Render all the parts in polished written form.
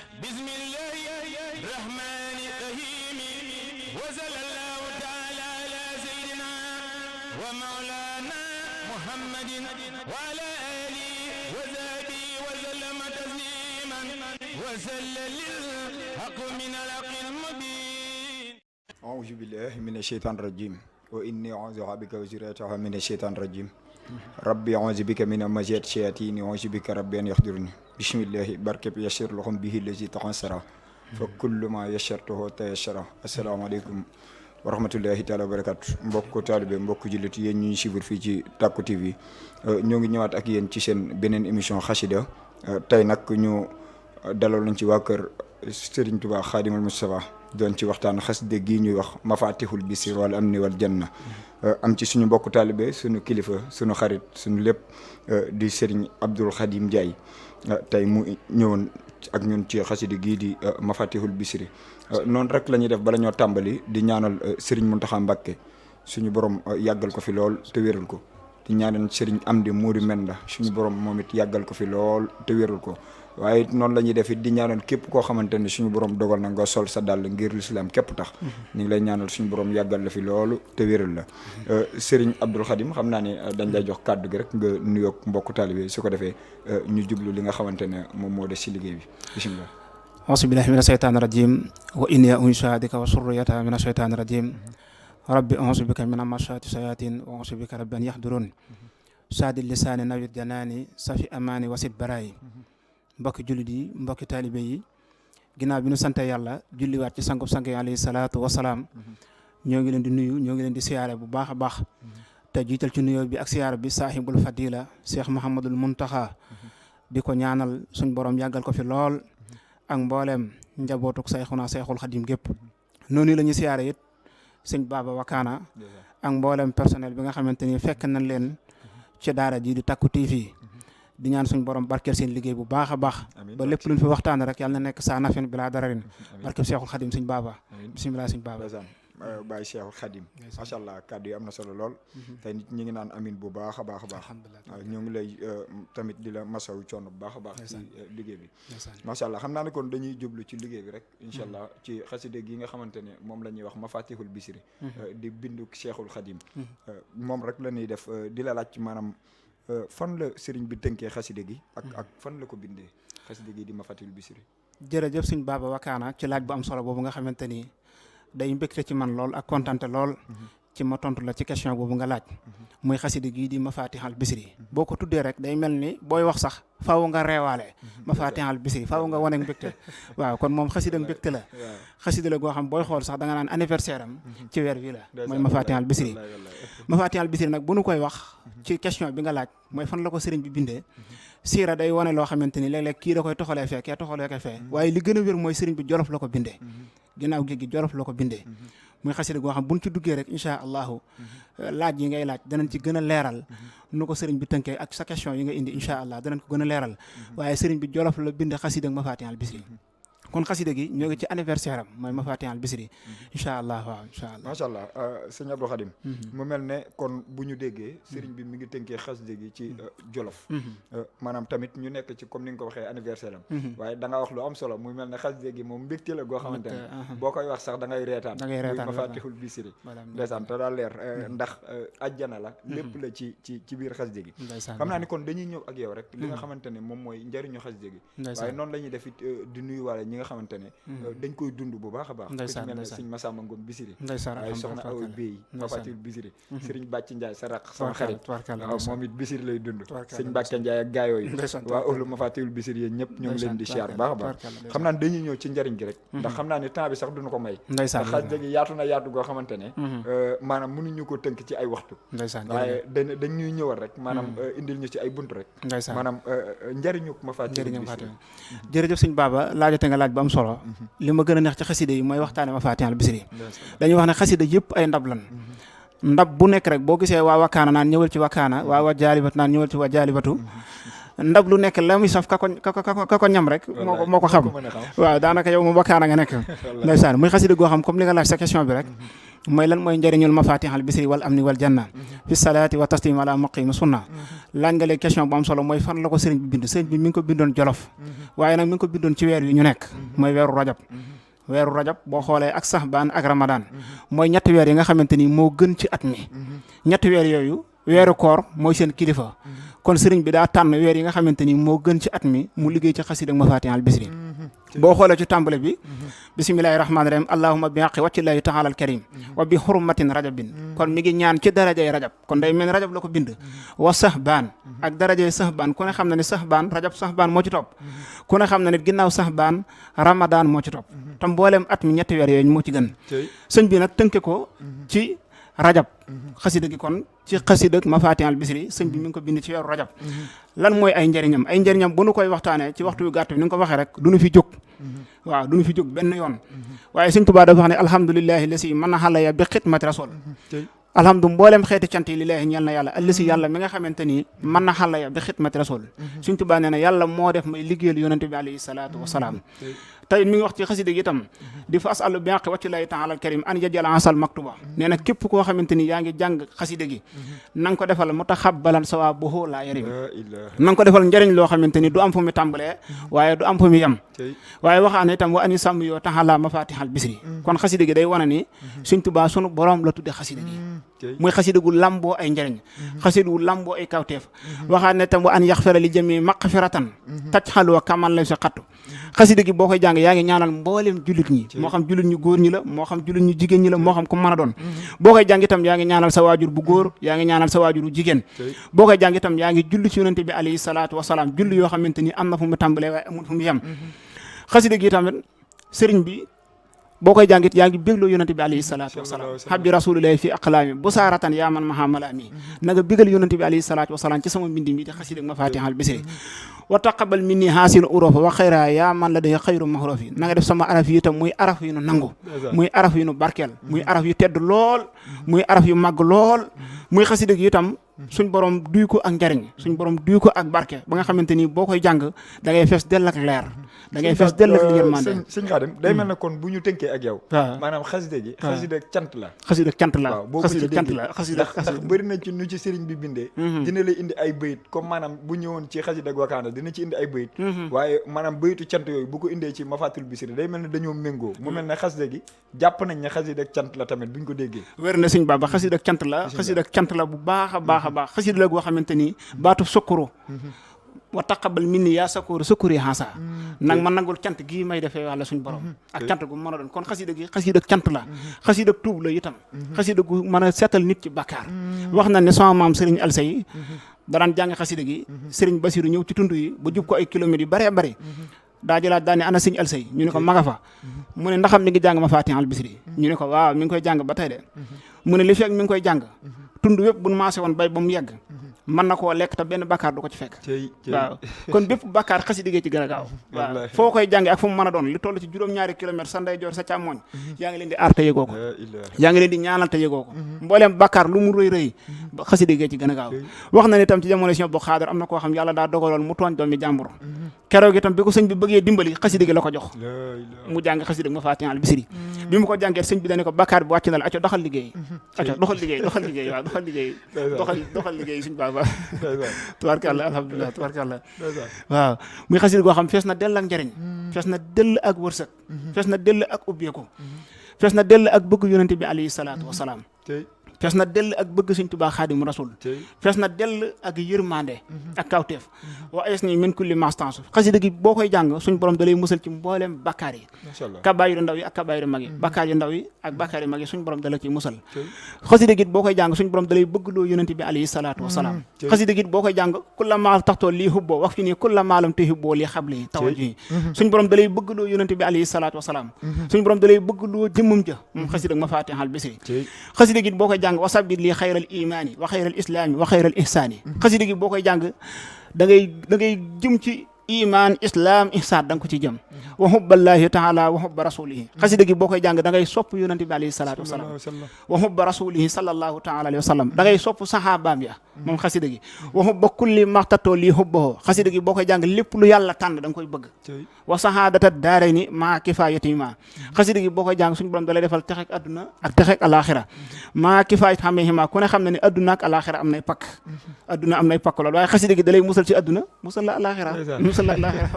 بسم الله الرحمن الرحيم وصلى الله تعالى على سيدنا ومولانا محمد وعلى آله وصحبه وسلم تسليما وسلم للحق من الحق المبين. أعوذ بالله من الشيطان الرجيم وإني أعوذ بك وذريتها من الشيطان الرجيم ربي أعوذ بك من همزات الشياطين وأعوذ بك ربي أن يحضرني بسم الله بركب يسر لهم به الذي تقصر فكل ما يسرته تيسر. السلام عليكم wa rahmatullahi taala wa barakatu mbokk taalibe mbokk jullit yéen ñuy suivre fii ci Tacko TV ñoo ngi ñëwaat ak yéen ci seen beneen émission xasida tey nag ñu dalal lañ ci waa kër Serigne Touba Khadimul Moustapha doon ci waxtaan xasida gii ñuy wax mafatihul bisri wal amni wal janna am ci suñu mbokk taalibe suñu kilifa suñu xarit suñu lépp di Serigne Abdoul Khadim Ndiaye tey mu ñëwoon ak ñun ci xasida gii di mafatihul bisri noonu rek la ñuy def bala ñoo tàmbali di ñaanal Serigne Mountakha Mbacké suñu borom yàggal ko fi lool te wéral ko di ñaanal Serigne Amdi Mouri Menda suñu borom moom it yàggal ko fi lool te wéral ko waaye noonu la ñuy def it di ñaanal képp koo xamante ne suñu borom dogal na nga sol sa dàll ngir lislaam képp tax ñu ngi lay ñaanal suñu borom yàggal la fi loolu te wéral la Serigne Abdoul Khadim xam naa ne dañ lay jox kàddu gi rek nga nuyoog mbokku taalibe su ko defee ñu jublu li nga xamante ne moom moo des si liggéey bi bisimilah. auzu billahi mina shaytaani rajim wa inni unshi'uha bika wa surriyataha mina shaytaani rajim rabbi auzu bika min hamazati shayatin wa auzu bika rabbi an yahdurun saadi lisaani nawit janaani safi amaani wasit barayi mbokki jullit yi mbokki taalibe yi ginnaaw bi ñu sante yàlla julliwaat ci sangub sang yi alayhi salaatu wasalaam ñoo ngi leen di nuyu ñoo ngi leen di siyaare bu baax a baax te jiital ci nuyoo bi ak siyaare bi saahibul fadila Cheikh Mouhamadul Mountakha di ko ñaanal suñ borom yàggal ko fi lool ak mbooleem njabootuk Sayxuna Sayxul Xadim gépp noonu la ñuy siyaare it sëñ Baba Wakana ak mbooleem personnel bi nga xamante ni fekk nañ leen ci daara ji di Tacko TV di ñaan suñ borom barkeel seen liggéey bu baax a baax ba lépp luñ fi waxtaan rek yàlla na nekk saa nafin bilaa dararin barkeel Seexul Xadim sëñ Baba bisimilah sëñ Baba Baye Cheikhul Khadim macha allah kàddu yi am na solo lool tey nit ñi ngi naan amin bu baax a baax a baax waaw ñoo ngi lay tamit di la masawu coono bu baax a baax ci liggéey bi macha allah xam naa ne kon dañuy jublu ci liggéey bi rek incha allah ci xaside gi nga xamante ne moom la ñuy wax mafatihul bisri di bindu Cheikhul Khadim moom rek la ñuy def di la laaj maanaam fan la sëriñ bi tënkee xaside gi ak fan la ko bindee xaside gi di mafatihul bisri. jërëjëf sëñ Baba Wakana ci laaj bu am solo boobu nga xamante ni day mbégte ci man lool ak kontante lool ci ma tontu la ci question boobu nga laaj muy xasida gii di mafatihal bisri boo ko tuddee rek day mel ni booy wax sax faaw nga reewaale mafatihal bisri faaw nga wane mbégte waaw kon moom xasida mbégte la xasida la goo xam booy xool sax da nga naan anniversaire am ci weer wi la mooy mafatihal bisri mafatihal bisri nag bu nu koy wax ci question bi nga laaj mooy fan la ko sëriñ bi bindee siira day wane loo xamante ni léeg-léeg kii da koy toxalee fee kee toxalee ko fee waaye li gën a wér mooy sëriñ bi Jolof la ko bindee ginnaaw géej gi Jolof la ko bindee muy xasida goo xam buñ ci duggee rek incha allahu laaj yi ngay laaj danañ ci gën a leeral nu ko sëriñ bi tënkee ak sa question yi nga indi incha allah danañ ko gën a leeral waaye sëriñ bi Jolof la bindee xasida ak mafatihal bisri kon xasida gi ñoo ngi ci anniversaire am mooy mafatihal bisri incha allah waaw incha allah macha allah sëñ Abdou Khadim mu mel ne kon bu ñu déggee sëriñ bi mi ngi tënkee xasida gi ci Jolof maanaam tamit ñu nekk ci comme ni nga ko waxee anniversaire am waaye da nga wax lu am solo muy mel ne xasida gi moom mbégte la goo xamante ne boo koy wax sax da ngay reetaan muy mafatihul bisri ndeysaan te daal leer ndax ajjana la lépp la ci biir xasida gi xam naa ni kon dañuy ñëw ak yow rek li nga xamante ne moom mooy njëriñu xasida gi waaye noonu la ñuy def it di nuyu wala ñi nga xamante ne dañ koy dund bu baax a baax ku ci mel ne sëñ Massamba Ngom Bisiri waaye soxna Awa Bey mafatihul bisri sëriñ Bàcc Ndiaye sa raq sama xarit waaw moom it bisiri lay dund sëñ Mbàkke Ndiaye ak gaayoo yi waa ëhlu mafatihul bisri yéen ñëpp ñoo ngi leen di siyaar baax a baax xam naa ne dañuy ñëw ci njëriñ gi rek ndax xam naa ne temps bi sax duñu ko may ndax xasida gi yaatu na yaatu goo xamante ne maanaam mënuñu ko tënk ci ay waxtu waaye dañ ñuy ñëwal rek maanaam indil ñu ci ay bunt rek maanaam njëriñu mafatihul bisri jërëjëf sëñ Baba laajate nga laaj bu am solo li ma gën a neex ci xasida yi mooy waxtaane mafatihal bisri dañuy wax ne xasida yëpp ay ndab lan ndab bu nekk rek boo gisee waa Wakana naan ñëwal ci Wakana waa jaalibatu naan ñëwal ci waa jaalibatu ndab lu nekk la muy saf ka ko ñam rek moo ko xam waaw daanaka yow mu Wakaana nga nekk ndeysaan muy xasida goo xam comme li nga laaj sa question bi rek mooy lan mooy njëriñul mafatihal bisri wal amni wal janna fi salaati wa taslim ala muqim sunna laaj nga léegi question bu am solo mooy fan la ko sëriñ bi bind sëriñ bi mi ngi ko bindoon Jolof waaye nag mi ngi ko bindoon ci weer yu ñu nekk mooy weeru rajab boo xoolee ak saxbaan ak ramadan mooy ñetti weer yi nga xamante ni moo gën ci at mi ñetti weer yooyu weeru koor mooy seen kilifa kon sëriñ bi daa tànn weer yi nga xamante ni moo gën ci at mi mu liggéey ci xasida ak mafatihal bisri boo xoolee ci tàmbale bi bismillahi rahmaani rahim allahumma bi haqqi wàccillahi taala al karim wa bi hurmatin rajabin kon mi ngi ñaan ci darajay rajab kon day mel rajab la ko bind wa sahbaan ak darajay sahbaan ku ne xam na ne sahbaan rajab sahbaan moo ci topp ku ne xam na ne ginnaaw sahbaan ramadan moo ci topp tam mboolem at mi ñetti weer yooyu moo ci gën sëñ bi nag tënke ko ci rajab xasida gi kon ci xasida mafatihal bisri sëñ bi mi ngi ko bind ci weeru rajab lan mooy ay njëriñam bu nu koy waxtaanee ci waxtu yu gàtt bi ni nga ko waxee rek du nu fi jóg waaw du nu fi jóg benn yoon waaye sëñ Tuubaa dafa wax ne alhamdulillahi lasi man na xalaya bi xidmati rasul alhamdu mboolem xeeti cant yi lillaahi ñeel na yàlla allasi yàlla mi nga xamante ni mën na xalaya bi xidmati rasul sëñ Tuubaa nee na yàlla moo def may liggéeyal yonente bi alayhi salaatu wasalaam tey mi ngi wax ci xasida gi itam di fa asalu bi haqqi wàccillahi taala al karim an yajal asal maktuba nee na képp koo xamante ni yaa ngi jàng xasida gi na nga ko defal mutaxabbalan sawaabuhu laa yarim na nga ko defal njëriñ loo xamante ni du am fu mu tàmbalee waaye du am fu mu yem waaye waxaane itam wa ani sàmm yoo taxala mafatihal bisri kon xasida gi day wane ni Sëñ Tuubaa sunu borom la tudde xasida gi muy xasida gu lamboo ay njëriñ xasida gu lamboo ay kawteef waxaane itam wa an yaxfira li jami maqfiratan tajxaloo kaman lay sa xattu xasida gi boo koy jàng yaa ngi ñaanal mboolem jullit ñi moo xam jullit ñu góor ñi la moo xam jullit ñu jigéen ñi la moo xam ku mën a doon boo koy jàng itam yaa ngi ñaanal sa waajur bu góor yaa ngi ñaanal sa waajur bu jigéen boo koy jàng itam yaa ngi julli ci yonente bi alayhi salaatu wasalaam julli yoo xamante ni am na fu mu tàmbalee waaye amul fu mu yem xasida gi tamit sëriñ bi boo koy jàngit yaa ngi bégloo yonente bi alayhi salaatu wasalaam habbi rasulillahi fi aqlaami bu saaratan yaa man mahamalaami na nga bégal yonente bi alayhi salaatu wasalaam ci sama mbindi mi di xasida ak mafatihal bisri wa taqabal minni haasil urofa wa xayra yaa man la day xayru mahrofi na nga def sama araf yi itam muy araf yu nu nangu muy araf yu nu barkeel muy araf yu tedd lool muy araf yu màgg lool muy xasida gi itam suñ borom duy ko ak njariñ suñ borom duy ko ak barke ba nga xamante ni boo koy jàng da ngay fees dell ak leer da ngay fees dell ak yërmande sëñ Xaadim day mel ne kon bu ñu tënkee ak yow maanaam xasida gi xasida cant la xasida cant la waaw boo xasida cant la ndax bëri na ci nu ci sëriñ bi bindee dina lay indi ay bayit comme maanaam bu ñëwoon ci xasida ak Wakaana dina ci indi ay bayit waaye maanaam bayitu cant yooyu bu ko indee ci mafatul bisri day mel ne dañoo méngoo mu mel ne xasida gi jàpp nañ ne xasida ak cant la tamit buñ ko déggee wér na sëñ Baba xasida ak cant la xasida ak cant la bu baax a baax a baax xasida la goo xamante ni baatu sokkuru wa taqabal minni yaa sakuru sukuri xaasa nag ma nangul cant gii may defee wàlla suñ borom ak cant gu mën a doon kon xasida gi xasida ak cant la xasida ak tuub la itam xasida gu mën a seetal nit ci bàkkaar wax na ne sama maam Serigne Alsay daraan jàng xasida gi Serigne Basiru ñëw ci tund yi ba jub ko ay kilomètres yu bëree bëri daa jëlaat daa ne ana Serigne Alsay ñu ne ko maga fa mu ne ndaxam mi ngi jàng mafatihal bisri ñu ne ko waaw mi ngi koy jàng ba tey de mu ne li fekk mi ngi koy jàng tund yëpp buñ maase woon bay ba mu yegg mën na koo lekk te benn bakkaar du ko ci fekk waaw kon bépp bakkaar xasida gi ci gën a gaaw waaw foo koy jànge ak fu mu mën a doon li toll ci juróom-ñaari kilomètres sa ndeyjoor sa càmmooñ yaa ngi leen di aar te yëgoo ko yaa ngi leen di ñaanal te yëgoo ko mbooleem bakkaar lu mu rëy rëy xasida gi ci gën a gaaw wax na ne tam ci jamono si bu xaadar am na koo xam yàlla daa dogaloon mu tooñ doomi jàmbur keroog itam bi ko sëñ bi bëggee dimbali xasida gi la ko jox mu jàng xasida mafatihal bisri bi mu ko jàngee sëñ bi dane ko bakkaar bi wàcc na la aco doxal liggéey aco doxal liggéey waaw doxal liggéey suñ baba tubaarkàlla alhamdulilah tubaarkàlla waaw muy xasida goo xam fees na dell ak njëriñ fees na dell ak wërsëg fees na dell ak ubbeeku fees na dell ak bëgg yonente bi alayhi salaatu wasalaam fees na dell ak bëgg Sëñ Tuubaa Xaadimu Rasuul fees na dell ak yërmande ak kawteef wa ayes ni min kulli mastance xasida gi boo koy jàng suñ borom da lay musal ci mbooleem bakkaar yi kabaayiru ndaw yi ak kabaayiru mag yi bakkaar yu ndaw yi ak bakkaar yu mag yi suñ borom da la ciy musal xasida gi boo koy jàng suñ borom da lay bëggloo yonente bi alayhi salaatu wasalaam xasida gi boo koy jàng kulla maal taxtoo lii hubboo wax fi nii kulla maalam te hubboo lii xabli tawajjuhi suñ borom da lay bëggloo yonente bi alayhi salaatu wasalaam suñ borom da lay bëggloo jëmmam ja moom xasida ak mafatihal bisri xasida gi boo koy jàng wasabit li xayral imaani wa xayral islaami wa xayral ihsaani xasida gi boo koy jàng da ngay jëm ci iman islam ihsaan da nga ko ci jëm wa hubballahi taala wa hubba rasulihi xasida gi boo koy jàng da ngay sopp yonente bi alayhi salaatu wasalaam wa hubba rasulihi sallallahu taala alayhi wa sallam da ngay sopp saxaabaam ya moom xasida gi wa hubba kulli maxtatoo lii hubbaho xasida gi boo koy jàng lépp lu yàlla tànn da nga koy bëgg wa sahaadata daarayni maa kifaayati ma xasida gi boo koy jàng suñu borom da lay defal texeek adduna ak texeek alaxira maa kifaayat xamehima ku ne xam ne ni adduna ak alaxira am nay pakk adduna am nay pakk loolu waaye xasida gi da lay musal ci adduna musal la alaxira musal la alaxira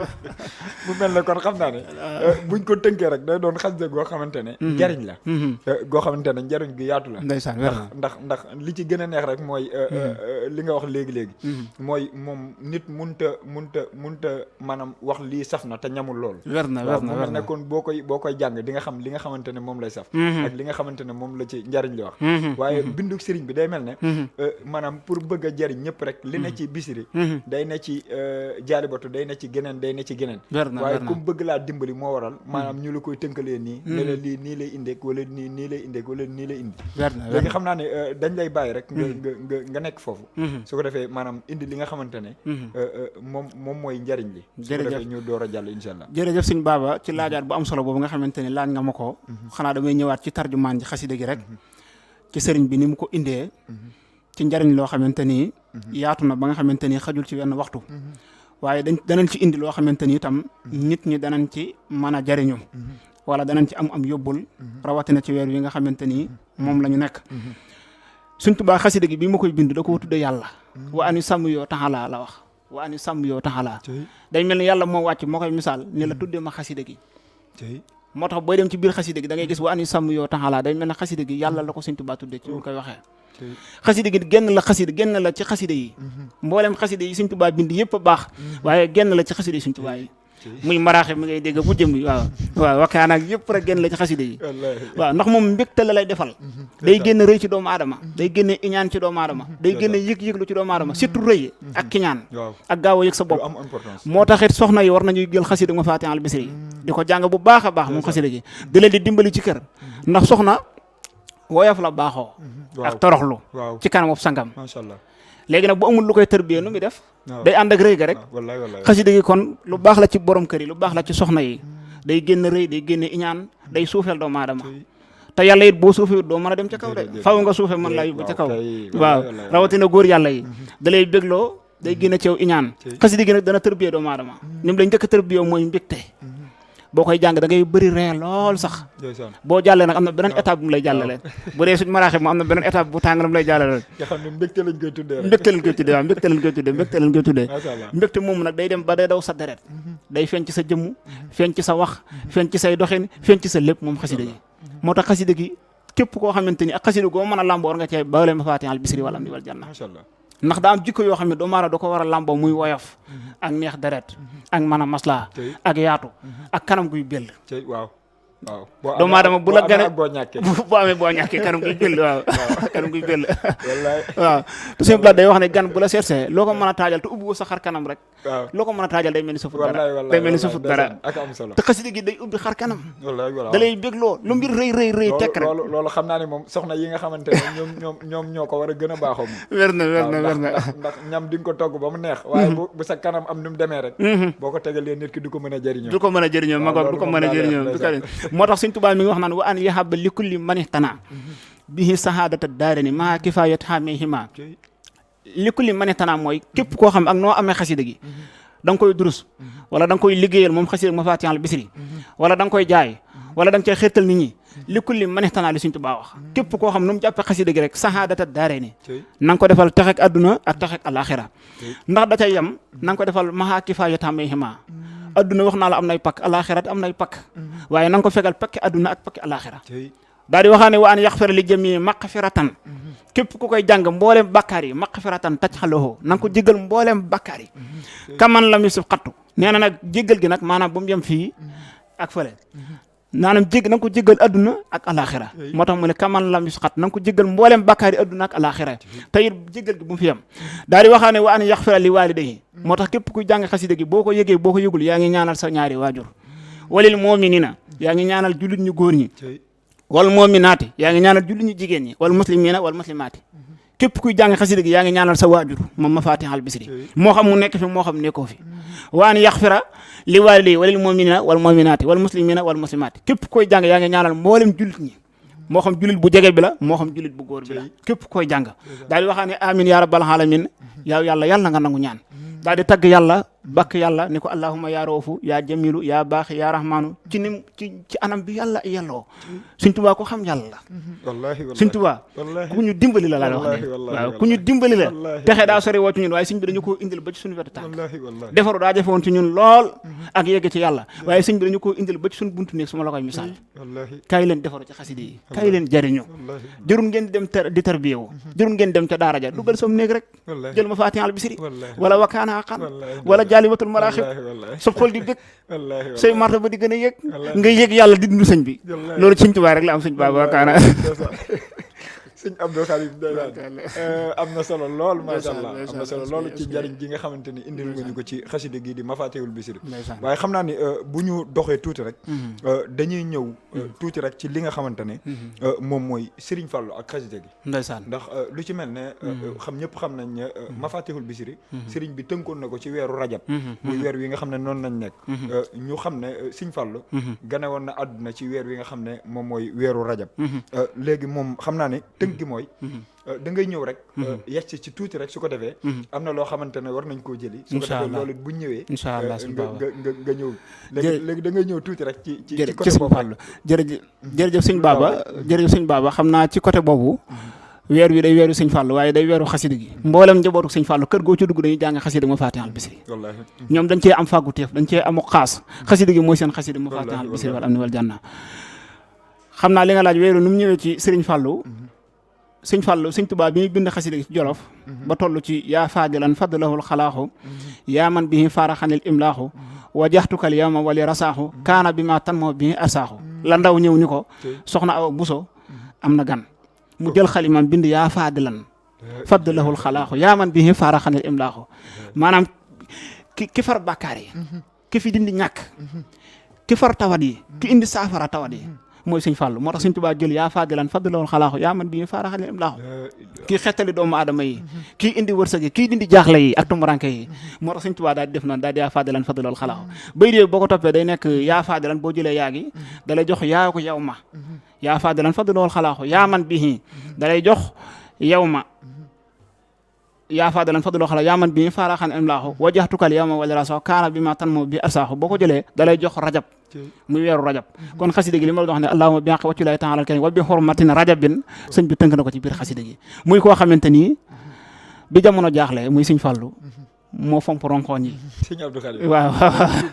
mu mel ne kon xam naa ne buñ ko tënkee rek day doon xasida goo xamante ne njariñ la goo xamante ne njariñ gu yaatu la ndeysaan ndax li ci gën a neex rek mooy li nga wax léegi-léegi mooy moom nit munta maanaam wax lii saf na te ñamul lool mu mel ne kon boo koy jàng di nga xam li nga xamante ne moom lay saf ak li nga xamante ne moom la ci njariñ li wax waaye bindu sëriñ bi day mel ne maanaam pour bëgg a jariñ ñëpp rek li ne ci bisiri day ne ci jaalibatu day ne ci geneen day ne ci geneen waaye comme bëgg laa dimbali moo waral maanaam ñu la koy tënkalee nii ne la lii nii lay indeek wala nii lay indeek wala nii lay indi léegi xam naa ne dañ lay bàyyi rek nga nekk foofu su ko defee maanaam indi li nga xamante ne moom mooy njariñ li su ko defee ñu door a jàll insha allah jërëjëf sëñ Baba ci laajaat bu am solo boobu nga xamante ne laaj nga ma ko xanaa damay ñëwaat ci tarjumaan ji xasida gi rek ci sëriñ bi ni mu ko indee ci njariñ loo xamante ni yaatu na ba nga xamante ni xajul ci wenn waxtu waaye danañ ci indi loo xamante ni itam nit ñi danañ ci mën a jariñu wala danañ ci am yóbbul rawatina ci weer wi nga xamante ni moom la ñu nekk Sëñ Tuubaa xasida gi bi ma koy bind da ko tudde yàlla wa ani sàmm yoo taxalaa la wax wa ani sàmm yoo taxalaa day mel ni yàlla moo wàcc moo koy misaal ni la tuddee ma xasida gi moo tax booy dem ci biir xasida gi da ngay gis wa ani sàmm yoo taxalaa day mel ne xasida gi yàlla la ko Sëñ Tuubaa tuddee ci ñu koy waxee xasida gi genn la ci xasida yi mboolem xasida yi Sëñ Tuubaa bind yëpp a baax waaye genn la ci xasida yi Sëñ Tuubaa yi muy maraaxe mi ngay dégg bu jëm waaw wakkaan ak yëpp rek génn la ci xasida yi waaw ndax moom mbégte la lay defal day génn rëy ci doomu aadama day génne iñaan ci doomu aadama day génne yëg-yëglu ci doomu aadama surtout rëy ak kiñaan ak gaaw a yëg sa bopp moo taxit soxna yi war nañuy jël xasida Mafatihul Bichri di ko jàng bu baax a baax moom xasida gi di leen di dimbali ci kër ndax soxna woyof la baaxoo ak toroxlu ci kanam sangam léegi nag bu amul lu koy tërbiyee nu muy def day ànd ak rëy ga rek xasida gi kon lu baax la ci borom kër yi lu baax la ci soxna yi day génn rëy day génn iñaan day suufeel doomu aadama te yàlla it boo suufee doo mën a dem ca kaw de faw nga suufee mën laa yóbbu ca kaw waaw rawatina góor yàlla yi da lay bégloo day génn ci yow iñaan xasida gi nag dana tërbiyee doomu aadama ñoom lañ njëkk a tërbiyee mooy mbégte boo koy jàng da ngay bëri ree lool sax boo jàllee nag am na beneen étape bu mu lay jàllale bu dee suñ maraaxe mu am na beneen étape bu tàng la mu lay jàllale nga xam ne mbégte lañ koy tuddee waaw mbégte lañ koy tuddee mbégte moomu nag day dem ba day daw sa deret day feeñ ci sa jëmm feeñ ci sa wax feeñ ci say doxin feeñ ci sa lépp moom xasida gi moo tax xasida gi képp koo xamante ni ak xasida goo mën a làmboo war nga cee bawle Mafatihul Bichri wala am di wal janna ndax daa am jikko yoo xam ne doomu aadama da ko war a làmboo muy woyof ak neex deret ak mën a maslaa ak yaatu ak kanam guy bell doomu aadama bu la gën a boo amee boo ñàkkee kanam guy bell waaw kanam guy bell waaw te suñu blaat day wax ne gan bu la seetsee loo ko mën a taajal te ubbi ko sa xar kanam rek loo ko mën a taajal day mel ni safut dara day mel ni safut dara te xasida gi day ubbi xar kanam da lay bégloo lu mbir rëy tekk rek loolu xam naa ne moom soxna yi nga xamante ne ñoom ñoo ko war a gën a baaxoo moom wér na ndax ñam di nga ko togg ba mu neex waaye bu sa kanam am nu mu demee rek boo ko tegalee nit ki du ko mën a jëriñoo magoog du ko mën a jëriñoo moo tax Sëñ Tuubaa mi ngi wax naan wa an yahaba li kulli manixtana bihi sahadata daareni maa kifayat hamihima li kulli manixtana mooy képp koo xam ak noo amee xasida gi da nga koy durus wala da nga koy liggéeyal moom xasida Mafatihul Bichri wala da nga koy jaay wala da nga cay xirtal nit ñi li kulli manixtana li Sëñ Tuubaa wax képp koo xam nu mu jàppee xasida gi rek sahadata daareni na nga ko defal texek adduna ak texek alaxira ndax da cay yem na nga ko defal maa kifayat hamihima adduna wax naa la am nay pakk alaxirat am nay pakk waaye na nga ko fegal pakki adduna ak pakki alaxira daal di waxaa ne wa an yaxfira li jami maqfiratan képp ku koy jàng mbooleem bàkkaar yi maqfiratan taj xaloo na nga ko jéggal mbooleem bàkkaar yi kaman lam yusuf xattu nee na nag jéggal gi nag maanaam bu mu yem fii ak fële naanam na nga ko jéggal adduna ak alaxira moo tax mu ne kaman lam yusuf xat na nga ko jéggal mbooleem bàkkaar yi adduna ak alaxira te it jéggal gi bu mu fi yem daal di waxaa ne wa an yaxfira li waalidayhi moo tax képp kuy jàng xasida gi boo ko yëgee boo ko yëgul yaa ngi ñaanal sa ñaari waajur walil muminina yaa ngi ñaanal jullit ñu góor ñi wal muminaati yaa ngi ñaanal jullit ñu jigéen ñi wal muslimina wal muslimaati képp kuy jàng xasida gi yaa ngi ñaanal sa waajur moom Mafatihul Bichri moo xam mu nekk fi moo xam nekkoo fi wa an yaxfira li waalidayhi wa lil mu'minina wal mu'minati wal muslimina wal muslimati képp koy jàng yaa ngi ñaanal mboolem jullit ñi moo xam jullit bu jege bi la moo xam jullit bu góor bi la képp koy jàng daal di waxaa ne amin ya rabbal alamin yow yàlla nga nangu ñaan daal di tagg yàlla bakk yàlla ni ko allahumma yaa roofu yaa jamilu yaa baaxi yaa rahmaanu ci anam bi yàlla yelloo Sëñ Tuubaa ko xam yàlla la Sëñ Tuubaa ku ñu dimbali la laa wax ne waaw ku ñu dimbali la texe daa sori woo ci ñun waaye sëñ bi dañu koo indil ba ci suñu wetu tànk defaru daa jafe woon ci ñun lool ak yegg ci yàlla waaye sëñ bi dañu koo indil ba ci suñu buntu néeg su ma la koy misaal kaay leen defaru ci xasida yi kaay leen jariñu jërul ngeen di dem di tarbiyewu jërul ngeen dem ca daara ja dugal som néeg rek jël Mafatihul Bichri wala wakaana aqan wala jaalibatul maraaxib sa xol di bëgg say martaba di gën a yëg nga yëg yàlla di dund sëñ bi loolu Sëñ Tuubaa rek la am sëñ Baba Wakana sëñ Abdou Khadim am na solo lool macha allah am na solo lool ci njariñ gi nga xamante ni indil nga ñu ko ci xasida gi di Mafatihul Bichri waaye xam naa ni bu ñu doxee tuuti rek dañuy ñëw tuuti rek ci li nga xamante ne moom mooy Serigne Fallou ak xasida gi ndeysaan ndax lu ci mel ne ñëpp xam nañ ne Mafatihul Bichri Serigne bi tënkoon na ko ci weeru rajab muy weer wi nga xam ne noonu nañ nekk ñu xam ne Serigne Fallou gane woon na àdduna ci weer wi nga xam ne moom mooy weeru rajab léegi moom xam naa ne gi mooy da ngay ñëw rek yegg ci tuuti rek su ko defee am na loo xamante ne war nañ koo jëli su ko defee loolu bu ñëwee incha allah nga ñëw léegi da ngay ñëw tuuti rek ci côté boobu jërëjëf sëñ Baba xam naa ci côté boobu weer wi day weeru sëñ Fallou waaye day weeru xasida gi mboolem njabootu sëñ Fallou kër goo ci dugg dañuy jàng xasida Mafatihul Bichri ñoom dañ cee am fàggu teef dañ cee amu xaas xasida gi mooy seen xasida Mafatihul Bichri wal amni wal janna xam naa li nga laaj weeru nu mu ñëwee ci Sëriñ Fallou Sëñ Tuubaa bi ñu bind xasida gi ci Jolof ba toll ci yaa faadilan fadlahul xalaaxu yaa man bihi faaraxanil imlaaxu wajaxtukal yawma wali rasaaxu kaana bi ma tan moo bihi asaaxu la ndaw ñëw ni ko soxna Awa Buso am na gan mu jël xalimam bind yaa faadilan fadlahul xalaaxu yaa man bihi faaraxanil imlaaxu maanaam ki far bàkkaar yi ki fi dindi ñàkk ki far tawat yi ki indi saafara tawat yi mooy Sëñ Fallou moo tax Sëñ Tuubaa jël yaa faadilan fadlahul xalaaxu yaa man bi faaraxal imlaaxu kii xettali doomu aadama yi kii indi wërsëg yi kii dindi jaaxle yi ak tumuranke yi moo tax Sëñ Tuubaa daal di def noonu daal di yaa faadilan fadlahul xalaaxu bay dee boo ko toppee day nekk yaa faadilan boo jëlee yaa gi da lay jox yaa ko yow ma yaa faadilan fadlahul xalaaxu yaa man bihi da lay jox yow ma yaa faadilan fadlahul xalaaxu yaa man bihi faaraxal imlaaxu wajaxtukal yawma wal rasaxu kaana bi ma tan moo bi arsaaxu boo ko jëlee da lay jox rajab muy weeru rajab kon xasida gi li ma la wax ne allahumma bi haqi wàcculaay ta'ala karim wa bi hurmatin rajabin sëñ bi tënk na ko ci biir xasida gi muy koo xamante ni bi jamono jaaxle muy Sëñ Fallou moo fomp ronkooñ yi Sëñ Abdou Khadim waaw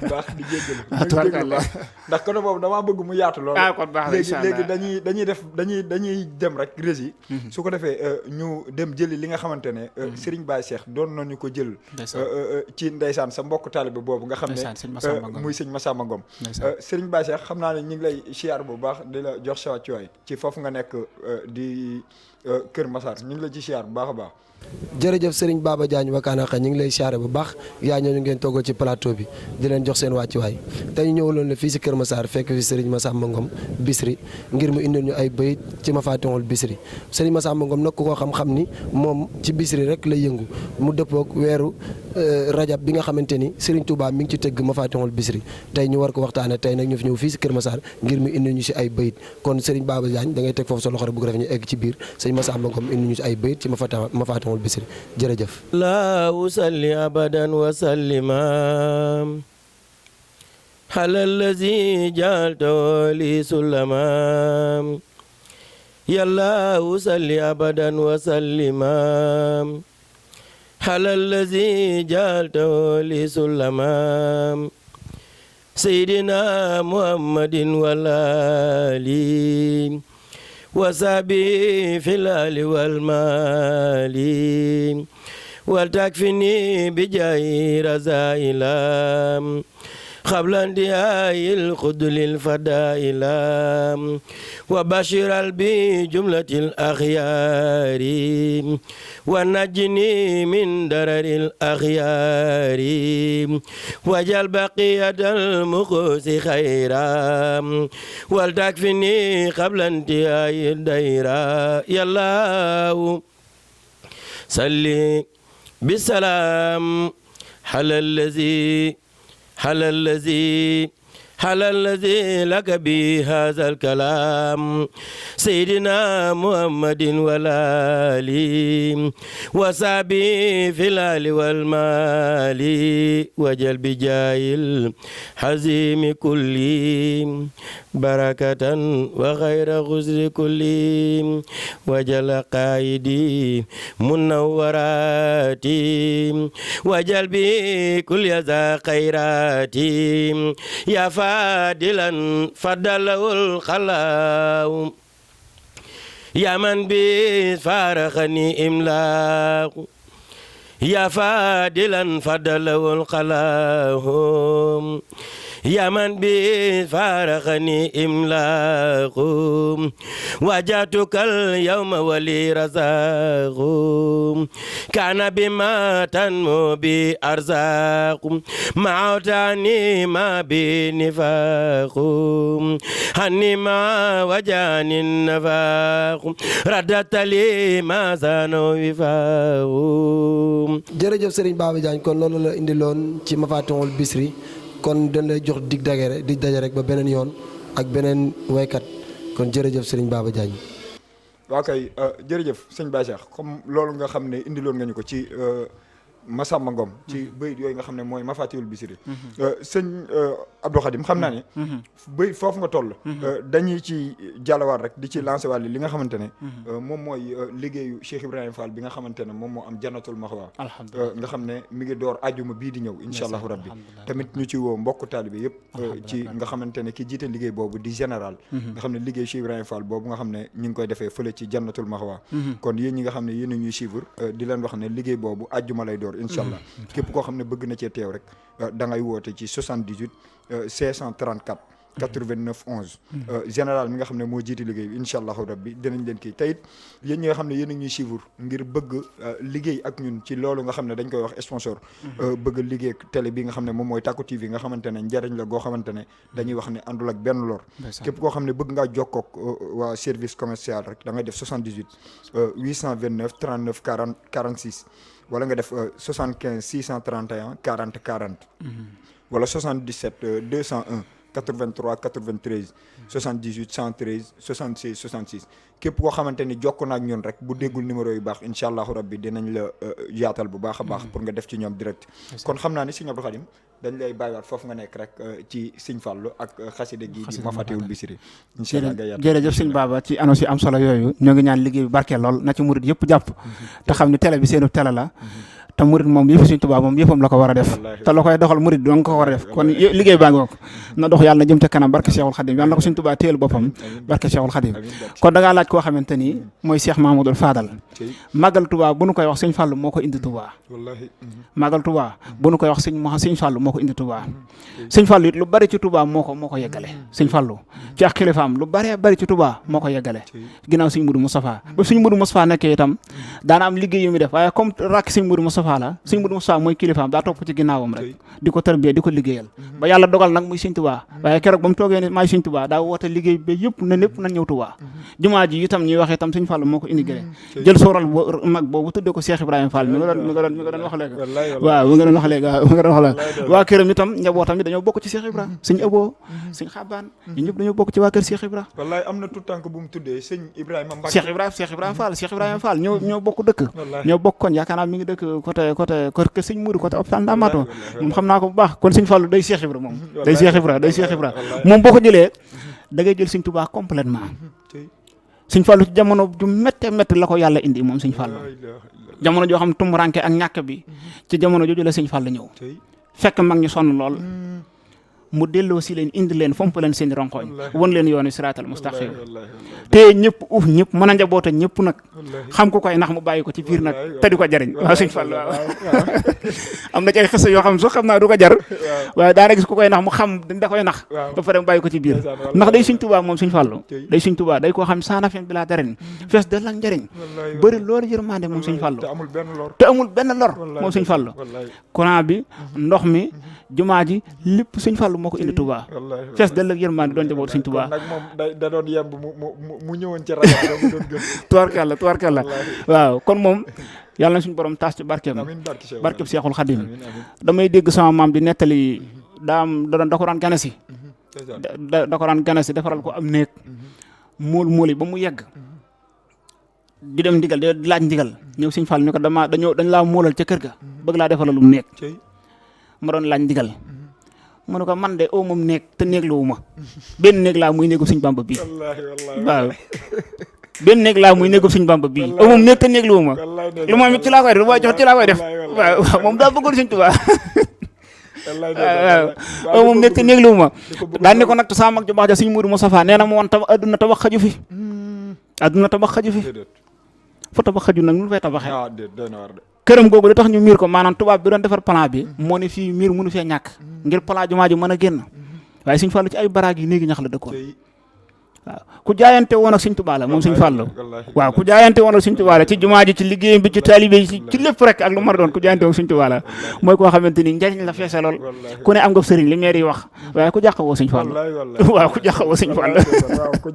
baax di jéggalu ndax côté boobu damaa bëgg mu yaatu loolu kon baax léegi dañuy dem rek rési su ko defee ñu dem jëli li nga xamante ne Serigne Baye Cheikh doon nañu ko jël ci ndeysaan sa mbokk taalibe boobu nga xam ne muy Sëñ Massamba Ngom Serigne Baye Cheikh xam naa ne ñu ngi lay siyaar bu baax di la jox sa wàccuwaay ci foofu nga nekk di Kër Massar ñu ngi la ci siyaar bu baax a baax jërëjëf Serigne Baba Diagne Wakana ñu ngi lay siyaare bu baax yaa ñooñu ngeen toggal ci plateau bi di leen jox seen wàccuwaay te ñu ñëwaloon la fii si Kër Massar fekk fi Serigne Massamba Ngom Bichri ngir mu indil ñu ay bayit ci Mafatihul Bichri Serigne Massamba Ngom nag ku ko xam-xam ni moom ci Bichri rek lay yëngu mu dëppook weeru rajab bi nga xamante ni Serigne Touba mi ngi ci tëgg Mafatihul Bichri tey ñu war ko waxtaane tey nag ñu fi ñëw fii si Kër Massar ngir mu indil ñu si ay bayit kon Serigne Baba Diagne da ngay teg foofu sa loxo rek bu ko defee ñu egg ci biir Serigne Massamba Ngom indil ñu si ay bayit ci Mafatihul Bichri jërëjëf la usalli abadan wa sallima ala allazi ja'alta li sulama yalla usalli abadan wa sallima ala allazi ja'alta li sulama sayyidina muhammadin wal ali وسابي في الآل والمال ولتكفني بجاه رزائلا قبل انتهاء الخذل الفدائل وبشر بجملة الأخيار ونجني من درر الأخيار وجل بقية المخوس خيرا ولتكفني قبل انتهاء الديرة يا الله salli bisalaam ala allazi laka bi haza alkalam sayyidina muhammadin walali wa sabi fil ali wal mali wajal bi jaayil hazimi kulli barakatan wa khayra khusri kulli wajal qaidi munawwarati wajal bi kulli za khairati ya fadilan fadalul khalaq ya man bi farakhani imlaq ya fadilan fadalul khalaq ya man bi farakhani imlaq wajatukal yawma wali razaq kana bima tanmu bi arzaq ma'utani ma bi nifaq hanni ma wajani nafaq radatali ma zanu wifaq. jërëjëf Serigne Baba Diagne kon loolu la indiloon ci Mafatihul Bichri kon dañ lay jox dig daje rek ba beneen yoon ak beneen waykat kon jërëjëf Serigne Baba Diagne. waaw kay jërëjëf sëñ Baye Cheikh comme loolu nga xam ne indiloon nga ñu ko ci Massamba Ngom ci bayit yooyu nga xam ne mooy Mafatihul Bichri sëñ Abdou Khadim xam naa ne bayit foofu nga toll dañuy ci jàllawaat rek di ci lancé wàll li nga xamante ne moom mooy liggéeyu Cheikh Ibrahima Fall bi nga xamante ne moom moo am Jannatul Maxwa nga xam ne mi ngi door ajuma bii di ñëw incha allahu rabbi tamit ñu ci woo mbokk taalibe yëpp ci nga xamante ne ki jiite liggéey boobu di général nga xam ne liggéey Cheikh Ibrahima Fall boobu nga xam ne ñu ngi koy defee fële ci Jannatul Maxwa kon yéen ñi nga xam ne yéen a ñuy suivre di leen wax ne liggéey boobu ajuma lay door incha allah képp koo xam ne bëgg na cee teew rek da ngay woote ci 78 534 89 11 général mi nga xam ne moo jiiti liggéey bi incha allahu rabbi dinañ leen kii teyit yéen ñi nga xam ne yéen a ñuy suivre ngir bëgg liggéey ak ñun ci loolu nga xam ne dañ koy wax sponsor bëgg liggéey ak télé bi nga xam ne moom mooy Tacko TV nga xamante ne njariñ la goo xamante ne dañuy wax ne àndul ak benn lor képp koo xam ne bëgg ngaa jokkook waa service commercial rek da ngay def 78 829 39 40 46 wala nga def 75 631 40 40 wala 77 201 83 93 78 113 76 66 képp koo xamante ni jokk na ak ñun rek bu déggul numéro yu baax incha allahu rabbi dinañ la yaatal bu baax a baax pour nga def ci ñoom direct kon xam naa ni Sëñ Abdou Khadim dañ lay bàyyiwaat foofu nga nekk rek ci Sëñ Fallu ak xasida gi di Mafatihul Bichri incha allah nga yaatal jërëjëf Sëñ Baba ci annonce yi am solo yooyu ñoo ngi ñaan liggéey bi barkeel lool na ci murid yëpp jàpp te xam ne télé bi seenu télé la te murid moom yëfi Sëñ Tuubaa moom yëppam la ko war a def te la koy doxal murid dong ko war a def kon liggéey baa ngi ko na dox yàlla na jëm ca kanam barke Cheikhul Khadim yàlla na ko Sëñ Tuubaa téyel boppam barke Cheikhul Khadim kon da ngaa laaj koo xamante ni mooy Cheikh Mahmoudou Fadal màggal Tuubaa bu nu koy wax Sëñ Fallu moo ko indi Tuubaa màggal Tuubaa bu nu koy wax Sëñ Fallu moo ko indi Tuubaa Sëñ Fallu it lu bari ci Tuubaa moo ko yeggale Sëñ Fallu ci ak xilifaam lu bari bari ci Tuubaa moo ko yeggale ginnaaw Sëñ Mudu Moustapha ba Sëñ Mudu Moustapha nekkee itam daana am liggéey yu muy def waaye comme rakk Sëñ Mudu Moustapha la Sëñ Mudu Moustapha mooy kilifaam daa topp ci ginnaawam rek di ko tarbiyee di ko liggéeyal ba yàlla dogal nag muy Sëñ Tuubaa waaye keroog ba mu toogee ne maay Sëñ Tuubaa daa woote liggéey ba yëpp na ñëpp nañ ñëw Tuubaa jumaa ji itam ñuy wax itam Sëñ Fallu moo ko indigré jël sóoral mag boobu tuddee ko Cheikh Ibrahima Fall mi nga doon wax léegi waaw mi nga doon wax léegi waa këram itam njabootam dañoo bokk ci Cheikh Ibrahima Sëñ Abo Sëñ Xabaan ñu ñëpp dañoo bokk ci waa kër Cheikh Ibrahima wallaay am na tout tànk bu mu tuddee Sëñ Ibrahima Mbacke Cheikh Ibrahima Fall ñoo bokk dëkk ñoo bokk kon yaakaar naa mi ngi dëkk côté kër Sëñ Mourou côté hôpital Ndamatou moom xam naa ko bu baax kon Sëñ Fallu day Cheikh Ibrahima moom day Cheikh Ibrahima moom boo ko jëlee da ngay jël Sëñ Tuubaa complètement Sëñ Fallu ci jamono ju métte la ko yàlla indi moom Sëñ Fallu jamono joo xam tumuranke ak ñàkk bi ci jamono jooju la Sëñ Fallu ñëw fekk mag ñu sonn lool mu delloo si leen indi leen fomp leen seen ronkoñ won leen yoonu siraatal mustaqim te ñëpp ñëpp mën a njaboota ñëpp nag xam ko koy nax mu bàyyi ko ci biir nag te di ko jariñ waaw Sëñ Fallu waaw am na ci ay xisa yoo xam sax xam naa du ko jar waaye daana gis ku koy nax mu xam da koy nax ba pare mu bàyyi ko ci biir ndax day Sëñ Tuubaa moom Sëñ Fallu day Sëñ Tuubaa day koo xam saana fen bi laa daren fees del ak njariñ bëri loolu yërmande moom Sëñ Fallu te amul benn lor moom Sëñ Fallu courant bi ndox mi jumaa ji lépp Sëñ Fallu moo ko indi Touba fees del ak yërmande doon jaboot Sëñ Touba nag moom da doon yemb mu ñëwoon ci rajo doon gën tubaarkàlla waaw kon moom yàlla na suñu borom taas ci barkeem amiin barkeem Seexul Xadim. amiin amiin damay dégg sama maam di nettali da ko daan ganasi da ko daan ganasi defaral ko am néeg muul yi ba mu yegg di dem ndigal di laaj ndigal ñëw Sëñ Fall ni ko dañ laa muulal ca kër ga bëgg laa defaralum néeg ma doon laaj ndigal mu ne ko man de moom néeg te néeg lu ma benn néeg laa muy néegu Sëñ Bamba bii waaw benn néeg laa muy néegu Sëñ Bamba bii moom néeg te néeg lu ma lu moom it ci laa koy def waaye jox ci laa koy def waaw moom daa bëggoon Sëñ Tuubaa waaw moom nekk te néeglu ma daan ni ko nag sama mag ju baax ja Sëñ Mourou Moustapha nee na ma woon adduna tabax xaju fi adduna tabax xaju fi fa tabax xaju nag nu fay tabaxee këram googu li tax ñu miir ko maanaam tubaab bi doon defar plan bi moo ne fii miir mënu fee ñàkk ngir plan jumaa ji mën a génn waaye Sëñ Fallu ci ay baraag yi néegi ñax la dëkkoon waaw ku jaayante woon ak Sëñ Tuubaa la moom Sëñ Fallu waaw ku jaayante woon ak Sëñ Tuubaa la ci jumaa ji ci liggéeyam bi ci taalibe yi ci lépp rek ak lu mën a doon ku jaayante woon ak Sëñ Tuubaa la mooy koo xamante ni njariñ la feese lool ku ne am nga sëriñ li maire yi wax waaye ku jàq woo Sëñ Fallu waaw ku jàq woo Sëñ Fallu ku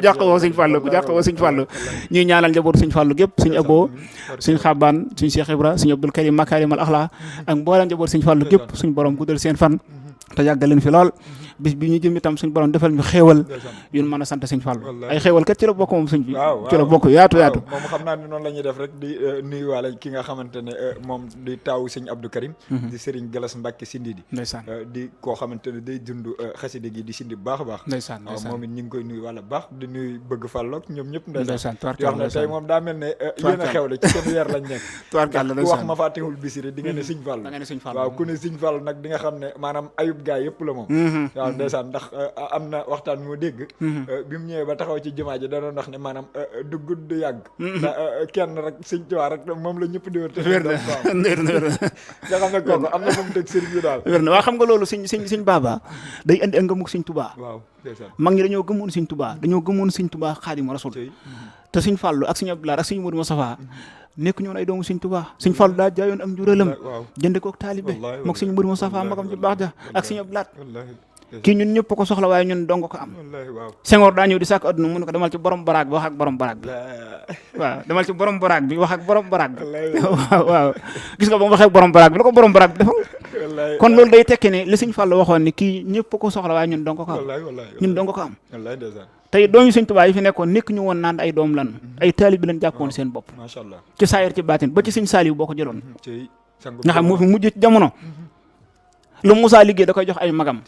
jàq woo Sëñ Fallu ku jàq woo Sëñ Fallu ñuy ñaanal njabootu Sëñ Fallu gépp Sëñ Abo Sëñ Xabaan Sëñ Cheikh Ibra Sëñ Abdul Karim Makarimal Axlaa ak mboolem njabootu Sëñ Fallu gépp suñ borom guddal seen fan te yàggal leen fi lool bis bi ñu jëm itam suñ borom defal ñu xéewal yun mën a sant Sëñ Fallu ay xéewal kat ci la bokk moom sëñ bi ci la bokk yaatu moom xam naa ne noonu la ñuy def rek di nuyuwaale ki nga xamante ne moom di taawu Sëñ Abdou Karim di Serigne Galas Mbacke Sindidi ndeysaan di koo xamante ne day dund xaside gi di sindi bu baax a baax ndeysaan moom it ñu ngi koy nuyu wàlla baax di nuyu bëgg fallook ñoom ñëpp ndeysaan yoo xam ne tey moom daa mel ne yéen a xewle ci seen weer lañ nekk ku wax ma faatihul bisiri di nga ne Sëñ Fallu waaw ku ne Sëñ Fallu nag di nga xam ne maanaam ayub gaay yëpp la moom waaw ndeysaan ndax am na waxtaan moo dégg bi mu ñëwee ba taxaw ci jumaa ji da doon wax ne maanaam du gudd du yàgg kenn rek Sëñ Tuubaa rek moom la ñëpp di wër te wér na nga xam ne kooku am na moom teg sëriñ bi daal wér na waaw xam nga loolu Sëñ Baba day indi ngëmug Sëñ Tuubaa waaw ndeysaan mag ñi dañoo gëmoon Sëñ Tuubaa dañoo gëmoon Sëñ Tuubaa Xaadimu Rasuul te Sëñ Fallu ak Sëñ Abdou Lahad ak Sëñ Mourou Moustapha nekk ñoon ay doomu Sëñ Tuubaa Sëñ Fallu daa jaayoon am njuréelam jënde kook taalibe mook Sëñ Mourou Moustapha magam ci baax ja ak Sëñ Abdou Lahad kii ñun ñëpp ko soxla waaye ñun dong ko am Senghor daa ñëw di sàkk adduna mu ne ko demal ci borom baraag bi wax ak borom baraag bi waaw demal ci borom baraag bi wax ak borom baraag bi waaw gis nga ba mu waxee ak borom baraag bi la ko borom baraag bi defal kon loolu day tekki ne li Sëñ Fallu waxoon ni kii ñëpp ko soxla waaye ñun dong ko am ñun dong ko am tey doomi Sëñ Tuubaa yi fi nekkoon nekk ñu woon naan ay doom lan ay taalib bi lañ jàppoon seen bopp ci saayir ci baatin ba ci Sëñ Saaliw boo ko jëloon nga xam moo fi mujj ci jamono lu Musaa liggéey da koy jox ay magam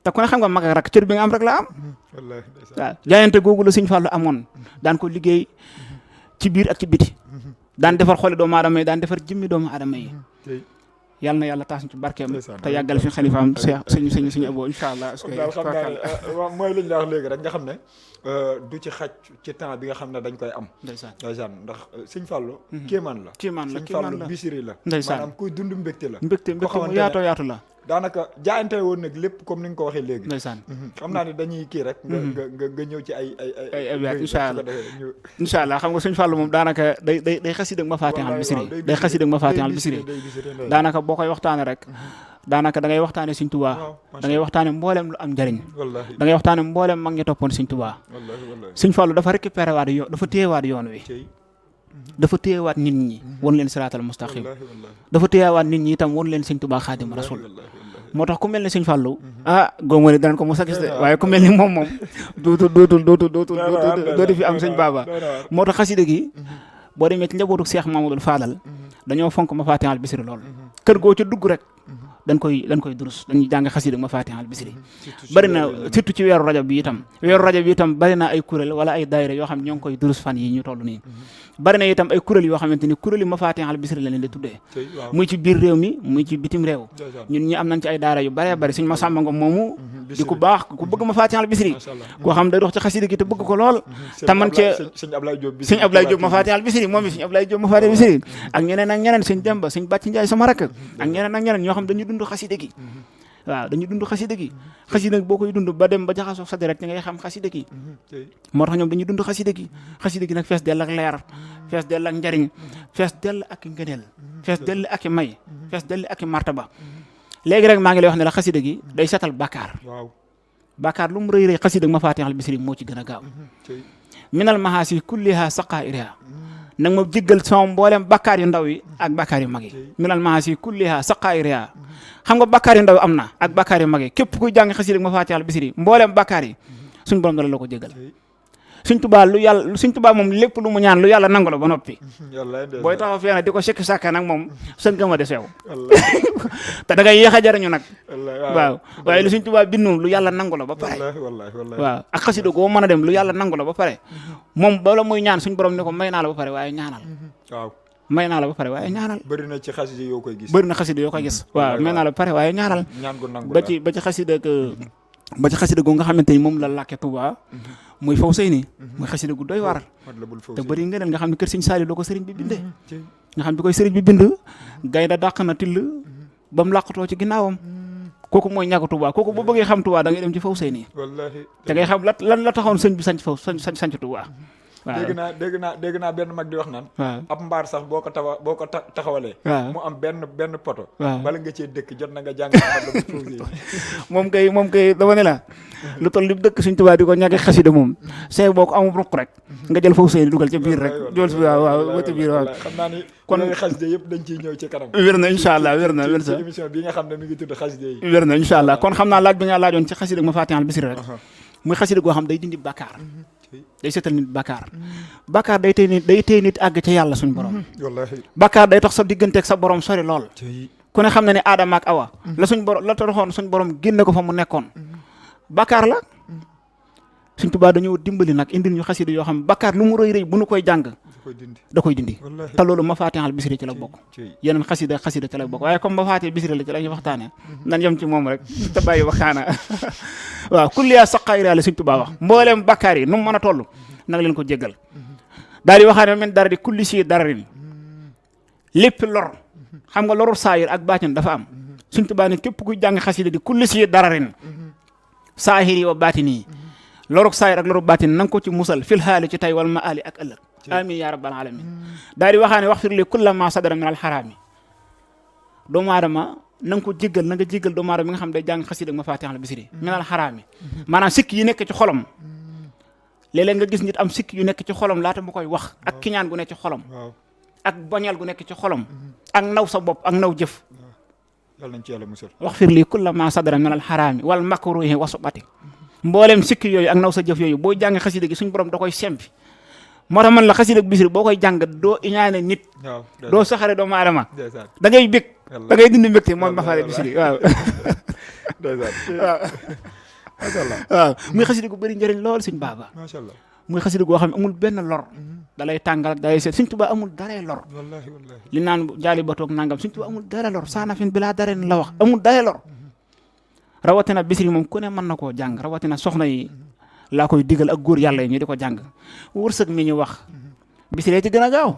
te ku ne xam nga mag ak rak cër bi nga am rek la am waaw jaayante googu la Sëñ Fallu amoon daan ko liggéey ci biir ak ci biti daan defar xoli doomu aadama yi daan defar jëmmi doomu aadama yi yàlla na yàlla taas ci barkeem te yàggal fi xalifaam sëñ Abo incha allah daal xam naa mooy li ñu la wax léegi rek nga xam ne du ci xaj ci temps bi nga xam ne dañ koy am ndeysaan ndax Sëñ Fallu kéemaan la Sëñ Fallu bisiri la maanaam kuy dund mbégte la mbégte mu yaatu la daanaka jaayante woon nag lépp comme ni nga ko waxee léegi ndeysaan xam naa ni dañuy kii rek nga ñëw ci ay incha allah xam nga Sëñ Fallu moom daanaka day xasida ak Mafatihul Bichri day xasida ak Mafatihul Bichri daanaka boo koy waxtaane rek daanaka da ngay waxtaane Sëñ Tuubaa da ngay waxtaane mboolem lu am njariñ da ngay waxtaane mboolem mag ñi toppoon Sëñ Tuubaa Sëñ Fallu dafa récupéré waat yoon dafa téyewaat yoon wi dafa téyewaat nit ñi won leen siraatal mustaqim dafa téyewaat nit ñi itam won leen Sëñ Tuubaa Xaadimu Rasuul moo tax ku mel ne Sëñ Fallu góoma ne danañ ko mos a gis de waaye ku mel ni moom dootu fi am Sëñ Baba moo tax xasida gi boo demee ci njabootu Cheikh Mamadou Fadal dañoo fonk Mafatihul Bichri lool kër goo ci dugg rek dañ koy durus dañuy jàng xasida Mafatihul Bichri bari na surtout ci weeru rajab bi itam bari na ay kuréel wala ay daayira yoo xam ne ñoo ngi koy durus fan yi ñu toll nii bari na itam ay kuréel yoo xamante ni kuréel yi Mafatihul Bichri la leen di tuddee muy ci biir réew mi muy ci bitim réew ñun ñi am nañ ci ay daara yu bari bari Sëñ Masamba Ngom moomu di ku baax ku bëgg Mafatihul Bichri koo xam day dox ci xasida gi te bëgg ko lool te man cee Sëñ Ablaye Diop Mafatihul Bichri moom Sëñ Ablaye Diop Mafatihul Bichri ak ñeneen Sëñ Demba Sëñ Bàcci Njaay sama rakk ak ñeneen ñoo xam dañuy dund xasida gi waaw dañuy dund xasida gi xasida boo koy dund ba dem ba jaxasoo sa deret ngay xam xasida gi moo tax ñoom dañuy dund xasida gi nag fees dell ak leer fees dell ak njariñ fees dell ak ngëneel fees dell ak may fees dell ak martaba léegi rek maa ngi lay wax ne la xasida gi day setal bàkkaar lu mu rëy rëy xasida Mafatihul Bichri moo ci gën a gaaw minal mahaasi kulliha saqaa'iriha nag ma jéggal sama mboolem bakkaar yu ndaw yi ak bakkaar yu mag yi minal maasi kulliha saqaayiriha xam nga bakkaar yu ndaw am na ak bakkaar yu mag yi képp kuy jàng xasida ma faatihal bisri mboolem bakkaar yi suñ borom dala la ko jéggal Sëñ Tuubaa moom lépp lu mu ñaan lu yàlla nangu la ba noppi booy taxaw fee di ko sekk sàkka nag moom sën nga ma de sew te da ngay yéex a jariñu nag waaw waaye lu Sëñ Tuubaa bind moom lu yàlla nangu la ba pare waaw ak xasida goo mën a dem lu yàlla nangu la ba pare moom bala muy ñaan suñ borom ne ko may naa la ba pare waaye ñaanal waaw may naa la ba pare waaye ñaanal bëri na ci xasida yoo koy gis waaw may naa la ba pare waaye ñaanal ba ci xasida gu nga xamante ni moom la làkke Tuubaa muy faw sëy nii muy xasida gu doy war te bëri ngëneel nga xam ne kër Sëñ Saaliw la ko sëriñ bi bindee nga xam ne bi koy sëriñ bi bind gaynde dàq na till ba mu làqatoo ci ginnaawam kooku mooy ñàkk Tuubaa kooku boo bëggee xam Tuubaa da ngay dem ci faw sëy nii te ngay xam lan la taxoon sëñ bi sanc Tuubaa waaw dégg naa benn mag di wax naan ab mbaar sax boo ko taxawalee mu am benn poto bala nga cee dëkk jot na nga jàng moom kay dama ne la lu toll li dëkk Sëñ Tuubaa di ko ñàkk xasida moom say boo ko amul ruq rek nga jël foofu seen dugal ca biir rek jël si waaw wëti biir waaw xam naa ni kon xasida yëpp dañ ciy ñëw ci kanam wér na incha allah wér na ci émission bi nga xam ne mi ngi tudd xasida yi wér na incha allah kon xam naa laaj bi nga laajoon ci xasida ma faatihal bisri rek muy xasida goo xam day dindi bàkkaar day seetal nit bàkkaar day tey nit àgg ca yàlla suñu borom bàkkaar day tax sa digganteeg sa borom sori lool ku ne xam na ne Aadama ak Awa la suñ borom la taxoon suñ borom génne ko fa mu nekkoon bàkkaar la Sëñ Tuubaa dañoo dimbali nag indil ñu xasida yoo xam bàkkaar lu mu rëy rëy bu nu koy jàng da koy dindi te loolu ma faatihal bisri ci la bokk yeneen xasida ci la bokk waaye comme ma faatihal bisri la ci la ñuy waxtaane nan yem ci moom rek te bàyyi waxaana waaw kulliya saqaayira la Sëñ Tuubaa wax mbooleem bàkkaar yi nu mu mën a toll nag leen ko jéggal daal di waxaane men dara di kulli si dararin lépp lor xam nga loru saayir ak baatin dafa am Sëñ Tuubaa ne képp kuy jàng xasida di kulli si dararin saahiri wa baatini loruk saayir ak loruk baatin na nga ko ci musal fil haali ci tay wal ma ali ak ëllëg amin ya rabbal alamin daal di waxaane wax fir li kulla ma sadara min al xaraami doomu aadama na nga ko jéggal na nga jéggal doomu aadama mi nga xam day jàng xasida ak ma faatihal bisri min al xaraami maanaam sikk yi nekk ci xolam léeg-léeg nga gis nit am sikk yu nekk ci xolam laata mu koy wax ak kiñaan gu nekk ci xolam ak bañal gu nekk ci xolam ak naw sa bopp ak naw jëf yàlla nañ ci yàlla musal wax fir li kulla ma sadara min al xaraami wal makruhi wa subati mboolem sikki yooyu ak naw sa jëf yooyu boo jàng xasida gi suñ borom da koy sempi moo tax man la xasida ak bisri boo koy jàng doo iñaane nit doo saxare doomu aadama da ngay bég da ngay dindi mbégte mooy mafaare bisri waaw waaw muy xasida gu bëri njëriñ lool suñ baaba macha allah muy xasida goo xam ne amul benn lor da lay tàngal da lay seet Sëñ Tuubaa amul daree lor li naan jaali ba toog nangam Sëñ Tuubaa amul daree lor saana fin bi laa daree la wax amul daree lor rawatina bisri moom ku ne mën na koo jàng rawatina soxna yi laa koy digal ak góor yàlla yi ñu di ko jàng wërsëg mi ñu wax bisri ci gën a gaaw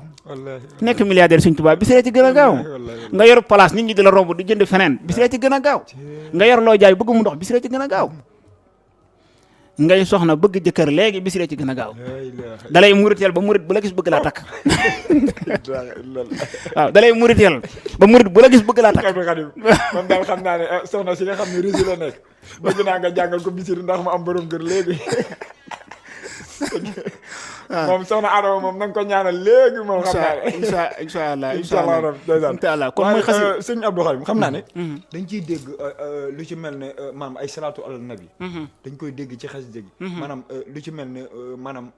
nekk milliardaire Sëñ Tuubaa bisri ci gën a gaaw nga yor place nit ñi di la romb di jënd feneen bisri ci gën a gaaw nga yor loo jaay bëgg mu ndox bisri ci gën a gaaw ngay soxna bëgg jëkkër léegi bisri ci gën a gaaw dalay muriteel ba murit bu la gis bëgg laa takk waaw dalay muriteel ba murit bu la gis bëgg laa takk man daal xam naa ne soxna si nga xam ne rési la nekk bëgg naa nga jàngal ko bisiri ndax mu am borom kër léegi moom soxna Adama moom na nga ko ñaanal léegi moom xam naa ne incha allah kon mooy xasi sëñ Abdou Khadim xam naa ne dañ ciy dégg lu ci mel ne maanaam ay salaatu ala nabi dañ koy dégg ci xasida gi maanaam lu ci mel ne maanaam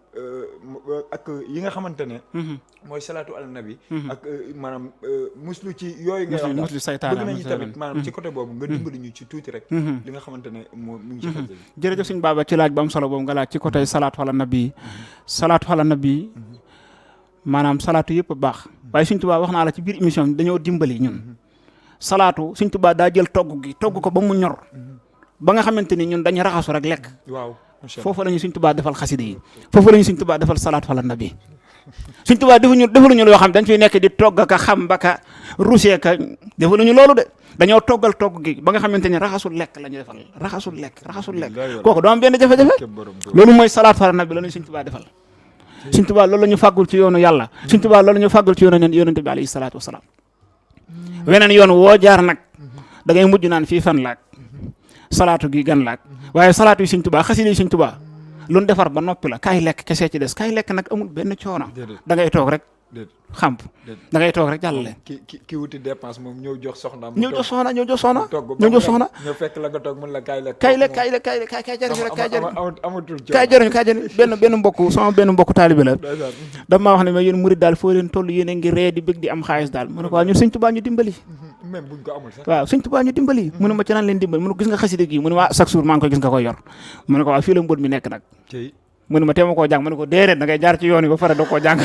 ak yi nga xamante ne mooy salaatu ala nabi ak maanaam muslu ci yooyu nga wax muslu saytaane bëgg nañu tamit maanaam ci côté boobu nga dimbali ñu ci tuuti rek li nga xamante ne moo mu ngi ci xasida gi jërëjëf sëñ Baba ci laaj bu am solo boobu nga laaj ci côté salaatu ala nabi salaatu ala nabi maanaam salaatu yëpp baax waaye Sëñ Tuubaa wax naa la ci biir émission bi dañoo dimbali ñun salaatu Sëñ Tuubaa daa jël togg ko ba mu ñor ba nga xamante ni ñun dañu raxasu rek lekk waaw foofu la ñu Sëñ Tuubaa defal xasida yi foofu la ñu Sëñ Tuubaa defal salaatu ala nabi Sëñ Tuubaa defaluñu loo xam dañ fiy nekk di togg ka xam ba ka rusee ka defaluñu loolu de dañoo toggal togg gi ba nga xamante ni raxasul lekk la ñu defal raxasul lekk kooku doo am benn jafe-jafe loolu mooy salaatu ala nabi la ñu Sëñ Tuubaa defal Sëñ Tuubaa loolu la ñu fàggul ci yoonu yàlla Sëñ Tuubaa loolu la ñu fàggul ci yoonu yonente bi alayhi salaatu wasalaam weneen yoon woo jaar nag da ngay mujj naan fii fan laak salaatu gi gan laak waaye salaatu yi Sëñ Tuubaa xasida yi Sëñ Tuubaa lu ñu defar ba noppi la kaay lekk kese ci des kaay lekk nag amul benn coono da ngay toog rek xamp da ngay toog rek jàllale. ki wuti dépense moom ñëw jox soxna. ñëw jox soxna. ñëw fekk la nga toog mën la kaay jëriñu rek kaay jëriñu. amatul kaay jëriñu benn mbokku taalibe la. dama wax ne ma yéen murid daal foo leen toll yéen a ngi ree di bëgg di am xaalis daal mu ne ko waaw ñun Sëñ Tuubaa ñu dimbali. même buñ ko amul sax. waaw Sëñ Tuubaa ñu dimbali. mu ne ma ci naan leen dimbali mu ne ko gis nga xasida gi mu ne waa chaque jour maa ngi koy gis nga koy yor mu ne ko waaw fii la mbóot mi nekk nag mu ne ma teema koo jàng mu ne ko déedéet da ngay jaar ci yoon yi ba pare doo koo jàng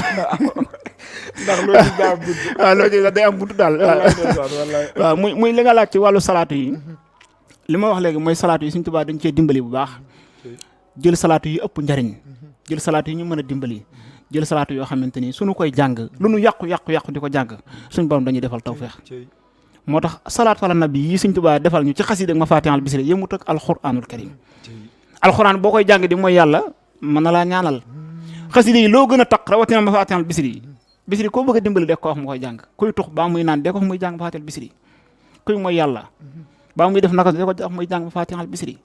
ndax loolu daa am buntu. waaw loolu day am buntu daal waaw muy li nga laaj ci wàllu salaatu yi li ma wax léegi mooy salaatu yi Sëñ Tuubaa dañ cee dimbali bu baax jël salaatu yi ëpp njariñ jël salaatu yi ñu mën a dimbali jël salaatu yoo xamante ni suñu koy jàng lu nu yàqu di ko jàng suñu borom dañuy defal tawfeex moo tax salaatu ala nabi yi Sëñ Tuubaa defal ñu ci xasida ak Mafatihul Bichri yëmut ak alxuraanul karim alxuraan boo koy jàng di mooy yàlla mën na laa ñaanal xasida yi loo gën a taq rawatina Mafatihul Bichri koo bëgg a dimbali de ko wax mu koy jàng kuy tux baa muy naan de ko wax muy jàng Mafatihul Bichri kuy mooy yàlla baa muy def naka de ko wax muy jàng Mafatihul Bichri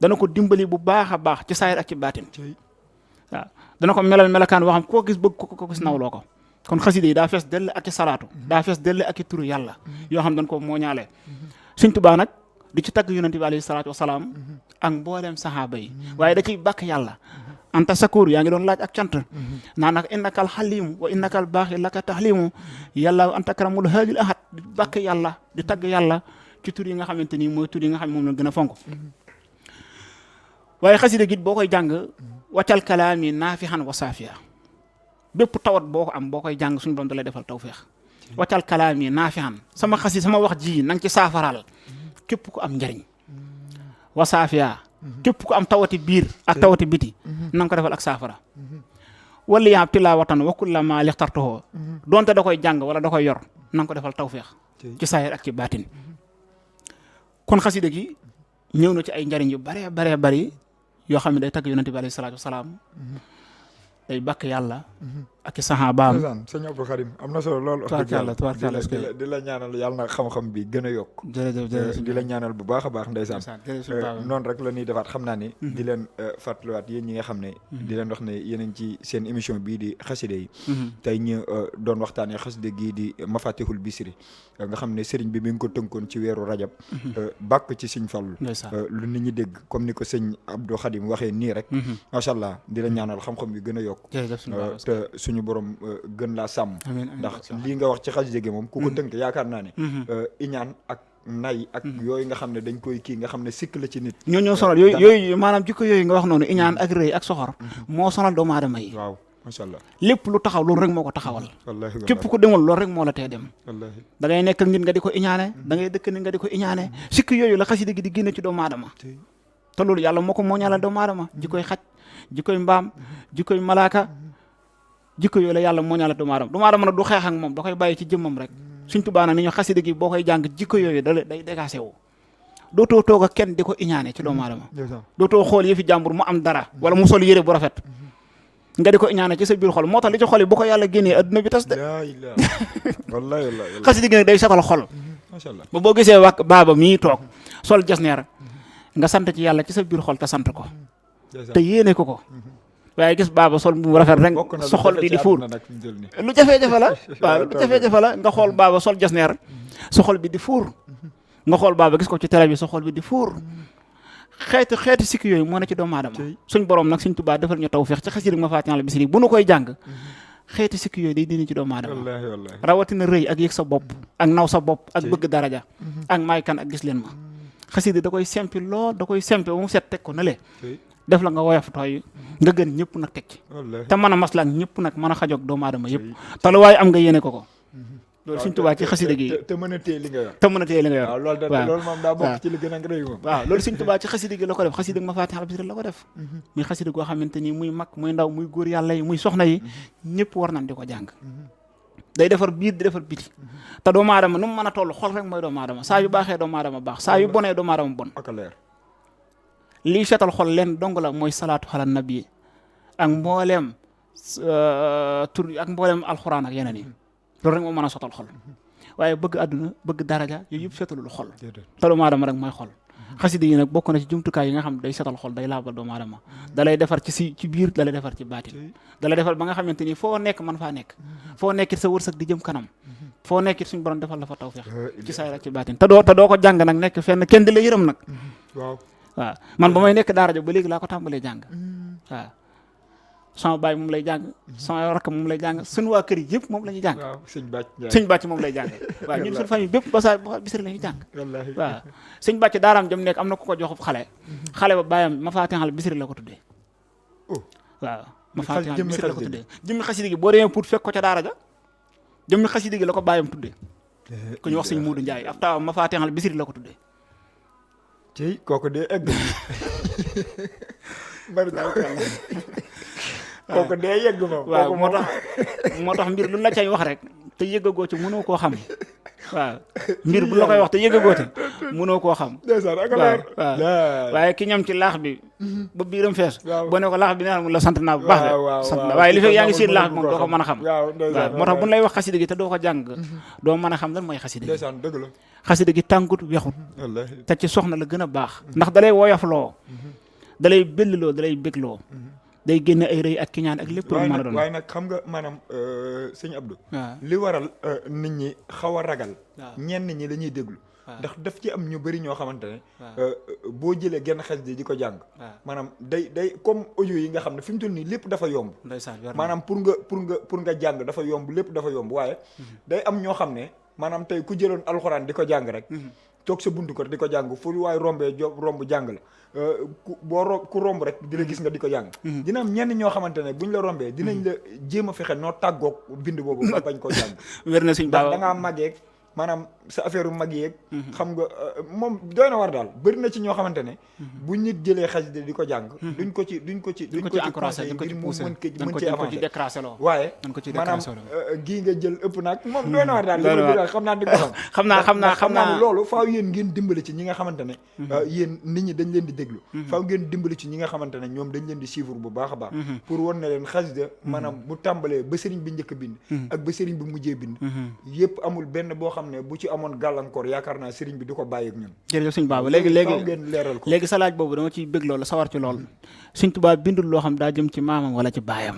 dana ko dimbali bu baax a baax ci saayir ak ci baatin waaw dana ko melal melakaan boo xam koo gis bëgg ko gis nawloo ko kon xasida yi daa fees dell ak i salaatu daa fees dell ak i turu yàlla yoo xam dañ ko mooñaale Sëñ Tuubaa nag di ci tagg yonent bi alayhi salaatu wasalaam ak mbooleem saxaaba yi waaye da ciy bàkk yàlla anta sakuur yaa ngi doon laaj ak cant naa nag innaka al xalimu wa innaka al baaxi laka taxlimu yàlla anta karamul haadil ahad di bàkk yàlla di tagg yàlla ci tur yi nga xamante ni mooy tur yi nga xam ne moom la gën a fonk waaye xasida gi boo koy jàng waccal kalaami naafihan wa saafiya bépp tawat boo ko am boo koy jàng suñu borom da lay defal tawfeex waccal kalaami naafihan sama wax ji na nga ci saafaraal képp ku am njariñ wa saafiya képp ku am tawati biir ak tawati biti na nga ko defal ak saafara wala yaab tilaawatan wa kullama lixtartuhoo donte da koy jàng wala da koy yor na nga ko defal tawfeex ci saayir ak ci baatin kon xasida gi ñëw na ci ay njariñ yu bare bari yoo xam ne day tagg yonente bi alayhi salaatu wasalaam day bàkk yàlla ak i saxaabaam. sëñ Abdou Karim am na solo lool. tubaarkàlla di la ñaanal yàlla na xam-xam bi gën a yokk. jërëjëf di la ñaanal bu baax a baax ndeysaan. noonu rek la ñuy defaat xam naa ni. di leen fàttaliwaat yéen ñi nga xam ne. di leen wax ne yéen a ngi ci seen émission bii di xaside yi. tey ñu doon waxtaanee xaside gii di Mafatihul Bichri nga xam ne sëriñ bi mi ngi ko tënkoon ci weeru rajab. bàkk ci Sëñ Fallu. lu nit ñi dégg comme ni ko sëñ Abdou Khadim waxee nii rek. macha allah di la ñaanal xam-xam bi gën a yokk. te suñu borom gën laa sàmm ndax lii nga wax ci xasida gi moom ku ko tënk yaakaar naa ne iñaan ak nay ak yooyu nga xam ne dañ koy kii nga xam ne sikk la ci nit ñoo sonal yooyu maanaam jikko yooyu nga wax noonu iñaan ak rëy ak soxor moo sonal doomu aadama yi waaw macha allah lépp lu taxaw loolu rek moo ko taxawal wallaahi képp ku demul loolu rek moo la tee dem wallaahi da ngay nekk nit nga di ko iñaane da ngay dëkk nit nga di ko iñaane sikk yooyu la xasida gi di génne ci doomu aadama te loolu yàlla moo ko moo ñaala doomu aadama jikkoy xaj jikkoy mbaam jikkoy malaaka jikko yooyu la yàlla moo ñaala doomu aadama nag du xeex ak moom da koy bàyyi ci jëmmam rek Sëñ Tuubaa nag ni ñu xasida gi boo koy jàng jikko yooyu day dégagé wu dootoo toog ak kenn di ko iñaane ci doomu aadama dootoo xool yëfi jàmbur mu am dara wala mu sol yére bu rafet nga di ko iñaane ci sa biir xol moo tax li ci xol yi bu ko yàlla génnee adduna bi tas de wallaahi xasida gi nag day satal xol macha allah ba boo gisee wax baaba mii toog sol jasneer nga sant ci yàlla ci sa biir xol te sant ko te yéene ko waaye gis baaba sol bu rafet rek sa xol di fuur lu jafe-jafe la waaw lu jafe-jafe la nga xool baaba sol jasneer sa xol bi di fuur nga xool baaba gis ko ci télé bi sa xol bi di fuur xeeti sikki yooyu moo ne ci doomu aadama suñ borom nag Sëñ Tuubaa defal ñu tawfeex ci xasida Mafatihul Bichri bu nu koy jàng xeeti sikki yooyu day dindi ci doomu aadama rawatina rëy ak yëg sa bopp ak naw sa bopp ak bëgg daraja ak may kan ak gis leen ma xasida da koy sempi lool da koy sempi ba mu set teg ko na le def la nga woyof tooy nga gën ñëpp nag teg ci te mën a maslak ñëpp nag mën a xajoog doomu aadama yëpp te lu waaye am nga yéene ko loolu Sëñ Tuubaa ci xasida gi te mën a téye li nga yor waaw loolu moom daa bokk ci li gën a rëy moom waaw loolu Sëñ Tuubaa ci xasida gi la ko def xasida Mafatihul Bichri la ko def muy xasida goo xamante ni muy mag muy ndaw muy góor yàlla yi muy soxna yi ñëpp war nañ di ko jàng day defar biir di defar biti te doomu aadama nu mu mën a toll xol rek mooy doomu aadama saa yu baaxee doomu aadama baax saa yu bonee doomu aadama bon lii setal xol leen dong la mooy salaatu ala nabi ak mbooleem tur ak mbooleem alxuraan ak yeneen yi loolu rek moo mën a sotal xol waaye bëgg àdduna bëgg daraja yooyu yëpp setalul xol te doomu aadama rek mooy xol xasida yi nag bokk na ci jumtukaay yi nga xam day setal xol day laabal doomu aadama da lay defar ci biir da lay defar ci baatin da lay defar ba nga xamante ni foo nekk man faa nekk foo nekkit sa wërsëg di jëm kanam foo nekkit suñu borom defal la fa tawfeex ci saay rek ci baatin te doo ko jàng nag nekk fenn kenn di la yërëm nag waaw man ba may nekk daara jo ba léegi laa ko tàmbalee jàng waaw sama baay moom lay jàng sama rakk moom lay jàng suñu waa kër yi yëpp moom la ñuy jàng sëñ bàcc moom lay jàng waaw ñun suñu famille bépp ba Bichri la ñuy jàng waaw sëñ bàcc daaraam jëm nekk am na ku ko jox xale ba bàyyam Mafatihul Bichri la ko tuddee waaw Mafatihul Bichri la ko tuddee jëmmi xasida gi boo demee pour fekk ko ca daara ja jëmmi xasida gi la ko bàyyam tuddee ku ñu wax sëñ Muudu Njaay ab taawam Mafatihul Bichri la ko tuddee ci kooku dee egg bari daal kooku dee yegg moom waaw moo tax mbir lu la cay wax rek te yëggagoo ci mënoo koo xam waaw mbir bu la koy wax te yëggagoo ci mënoo koo xam waaw waaye ki ñam ci laax bi ba biiram fees boo ne ko laax bi neex mu la sant naa bu baax de sant naa waaye li fekk yaa ngi seen laax bi moom doo ko mën a xam waaw moo tax bu ñu lay wax xasida gi te doo ko jàng doo mën a xam lan mooy xasida gi xasida gi tàngut wexut te ci soxna la gën a baax ndax dalay woyofloo dalay belliloo dalay bégloo day génne ay rëy ak kiñaan ak lépp lu mën a doon waaye nag xam nga maanaam sëñ Abdou li waral nit ñi xaw a ragal ñenn ñi la ñuy déglu ndax daf ci am ñu bëri ñoo xamante ne boo jëlee genn xasida di ko jàng maanaam day comme audio yi nga xam ne fi mu toll nii lépp dafa yomb maanaam pour nga jàng dafa yomb lépp dafa yomb waaye day am ñoo xam ne maanaam tey ku jëloon alxuraan di ko jàng rek toog sa buntu ko di ko jàng fu waaye rombee romb jàng la ku romb rek di la gis nga di ko jàng dina am ñenn ñoo xamante ne buñ la rombee dinañ la jéem a fexe noo tàggoog bind boobu ba bañ ko jàng wér na suñ baaw da ngaa màggeeg maanaam sa affaire mag yeeg xam nga moom doy na war daal bëri na ci ñoo xamante ne bu nit jëlee xasida di ko jàng duñ ko ci encouragé duñ ko ci poussé mën ci avancé décrassé loo waaye maanaam gii nga jël ëpp nag moom doy na war daal xam naa di ko xam naa ne loolu faaw yéen ngeen dimbali ci ñi nga xamante ne yéen nit ñi dañ leen di déglu faaw ngeen dimbali ci ñi nga xamante ne ñoom dañ leen di suivre bu baax a baax pour wan ne leen xasida maanaam bu tàmbalee ba sëriñ bi njëkk bind ak ba sëriñ bi mujjee bind yëpp amul benn boo xam ne bu ci amoon gàllankoor yaakaar naa sëriñ bi di ko bàyyi ak ñun. jërëjëf sëñ Baba léegi sa laaj boobu dama ciy bëgg loolu sawar ci lool sëñ Tuubaa bindul loo xam daa jëm ci maamam wala ci baayam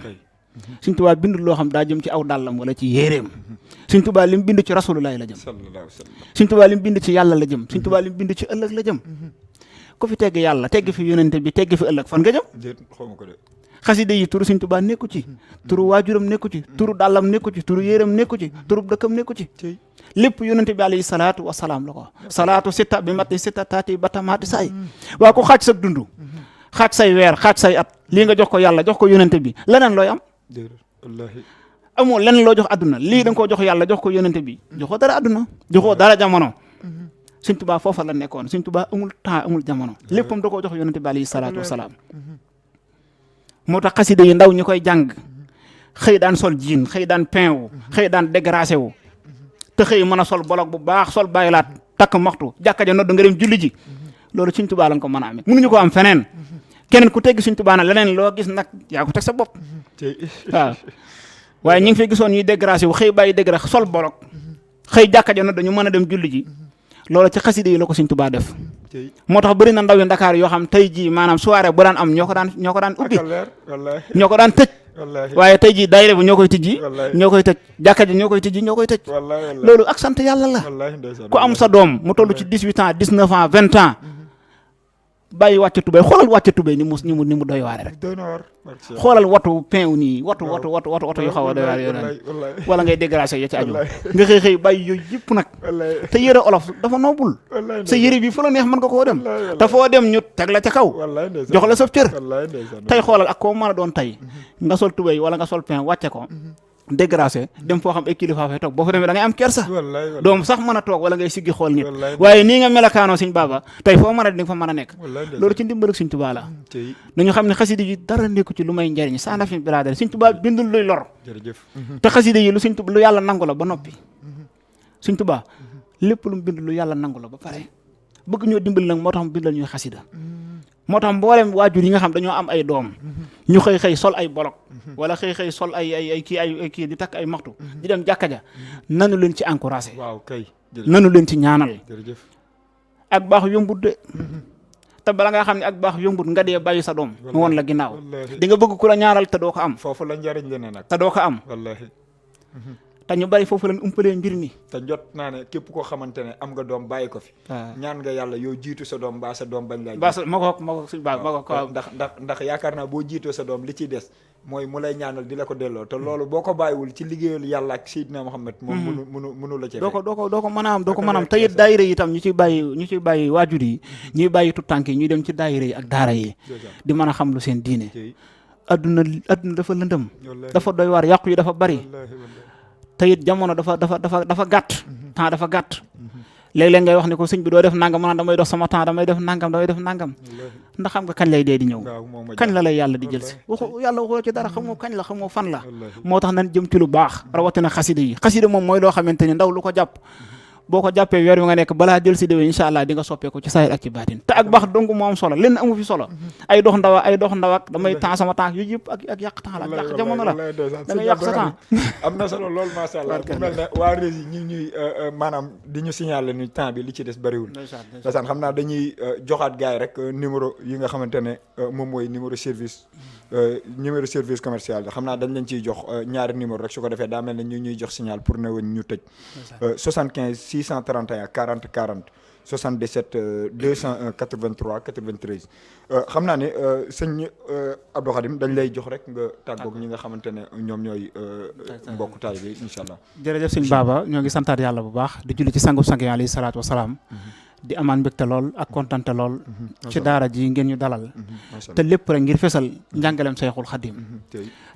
sëñ Tuubaa bindul loo xam daa jëm ci aw dàllam wala ci yéeréem sëñ Tuubaa li mu bind ci rasulullahi la jëm sëñ Tuubaa li mu bind ci yàlla la jëm sëñ Tuubaa li mu bind ci ëllëg la jëm ku fi tegg yàlla tegg fi yonente bi tegg fi ëllëg fan nga jëm xasida yi turu sëñ Tuubaa nekku ci turu waajuram nekku ci turu dàllam nekku ci turu yéeram nekku ci turu dëkkam nekku ci lépp yonente bi alayhi salaatu wa salaam la ko salaatu sitta bi matti sitta taati batamaati say waa ko xaaj sa dund xaaj say weer xaaj say at lii nga jox ko yàlla jox ko yonente bi leneen looy am amoo leneen loo jox adduna lii da nga koo jox yàlla jox ko yonente bi joxoo dara adduna joxoo dara jamono sëñ Tuubaa foofa la nekkoon sëñ Tuubaa amul temps amul jamono léppam da koo jox yonente bi alayhi salaatu wa salaam moo tax xasida yi ndaw ñi koy jàng xëy daan sol jiin xëy daan pain wu xëy daan dégracé wu te xëy mën a sol bolog bu baax sol bàyyilaat takk maxtu jàkka ja nodd nga dem julli ji loolu Sëñ Tuubaa lañ ko mën a amee mënuñu ko am feneen keneen ku tegg Sëñ Tuubaa na leneen loo gis nag yaa ko teg sa bopp waaw waaye ñi ngi fi gisoon ñuy dégracé wu xëy bàyyi dégracé sol bolog xëy jàkka ja nodd ñu mën a dem julli ji loolu ci xasida yi la ko Sëñ Tuubaa def moo tax bëri na ndaw yu Ndakaar yoo xam tey jii maanaam soirée bu daan am ñoo ko daan ubbi ñoo ko daan tëj waaye tey jii daayira bu ñoo koy tijji ñoo koy tëj jàkka ji ñoo koy tijji ñoo koy tëj loolu ak sant yàlla la ku am sa doom mu toll ci 18 ans 19 ans 20 ans bàyyi wàcc tubéy xoolal wàcc tubéy ni mu doy waare rek xoolal watu pain nii watu yu xaw a doy waare yooyu wala ngay dégracé ya ci aju nga xëy bàyyi yooyu yëpp nag te yëre olof dafa noobul sa yëre bi fu la neex mën nga koo dem te foo dem ñu teg la ca kaw jox la saf cër tey xoolal ak koo mën a doon tey nga sol tubéy wala nga sol pain wàcce ko dégracé dem foo xam ay kilifa fay toog boo fa demee da ngay am kersa doom sax mën a toog wala ngay siggi xool nit waaye nii nga melakaanoo Sëñ Baba tey foo mën a di nga fa mën a nekk loolu ci ndimbalug Sëñ Tuubaa la nañu xam ne xasida yi dara nekku ci lu may njariñ saa na fi bilaadal Sëñ Tuubaa bindul luy lor te xasida yi lu yàlla nangu la ba noppi Sëñ Tuubaa lépp lu mu bind lu yàlla nangu la ba pare bëgg ñoo dimbali nag moo tax mu bindal ñuy xasida moo tax mboolem waajur yi nga xam dañoo am ay doom ñu xëy sol ay bolok wala xëy sol ay kii di takk ay maxtu di dem jàkka ja nanu leen ci encouragé nanu leen ci ñaanal ak baax yombut de te bala nga xam ne ak baax yombut nga dee bàyyi sa doom mu woon la ginnaaw di nga bëgg ku la ñaaral te doo ko am foofu la njariñ li ne nag te doo ko am wallahi te ñu bari foofu leen umpalee mbir mi te jot naa ne képp koo xamante ne am nga doom bàyyi ko fi ñaan nga yàlla yow jiitu sa doom mbaa sa doom bañ laa baa ma ko suñ baa ma ko ndax yaakaar naa boo jiitoo sa doom li ciy des mooy mu lay ñaanal di la ko delloo te loolu boo ko bàyyiwul ci liggéeyal yàlla ak Seydina Muhammad moom mënu la ci doo ko mën a am doo ko mën a am te it daayira yi itam ñu ciy bàyyi waajur yi ñuy bàyyi tout tànk yi ñuy dem ci daayira yi ak daara yi di mën a xam lu seen diine adduna dafa lëndëm dafa doy waar yàqu yi dafa bari te it jamono dafa gàtt temps dafa gàtt léeg-léeg ngay wax ni ko sëñ bi doo def nangam maanaam damay dox sama temps damay def nangam ndax xam nga kañ lay dee di ñëw kañ la lay yàlla di jël si yàlla waxoo ci dara xamoo kañ la xamoo fan la moo tax nañ jëm ci lu baax rawatina xasida yi xasida moom mooy loo xamante ni ndaw lu ko jàpp boo ko jàppee weer wi nga nekk balaa jël si déwén incha allah di nga soppeeku ci saayir ak ci baatin te ak baax dong moo am solo lenn amu fi solo ay dox ndaw ak damay temps sama temps yooyu yëpp ak yàq temps la ak yàq jamono la da nga yàq sa temps am na solo loolu macha allah bu mel ne waa Rési ñi ñuy maanaam di ñu signaler ni temps bi li ci des bëriwul dasaan xam naa dañuy joxaat gars yi rek numéro yi nga xamante ne moom mooy numéro service commercial xam naa dañ leen ciy jox ñaari numéro rek su ko defee daa mel ne ñu ñuy jox signal pour ne woon ñu tëj 75 631 40 40 77 201 83 93 xam naa ne sëñ Abdou Khadim dañ lay jox rek nga tàggoog ñi nga xamante ne ñoom ñooy mbokk taalibe yi incha allah. jërëjëf sëñ Baba ñoo ngi santaat yàlla bu baax di julli ci sangu sang yi alayhi salaatu wasalaam di amaan mbégte lool ak kontante lool ci daara ji ngeen ñu dalal te lépp rek ngir fesal njàngaleem Sayxul Xadim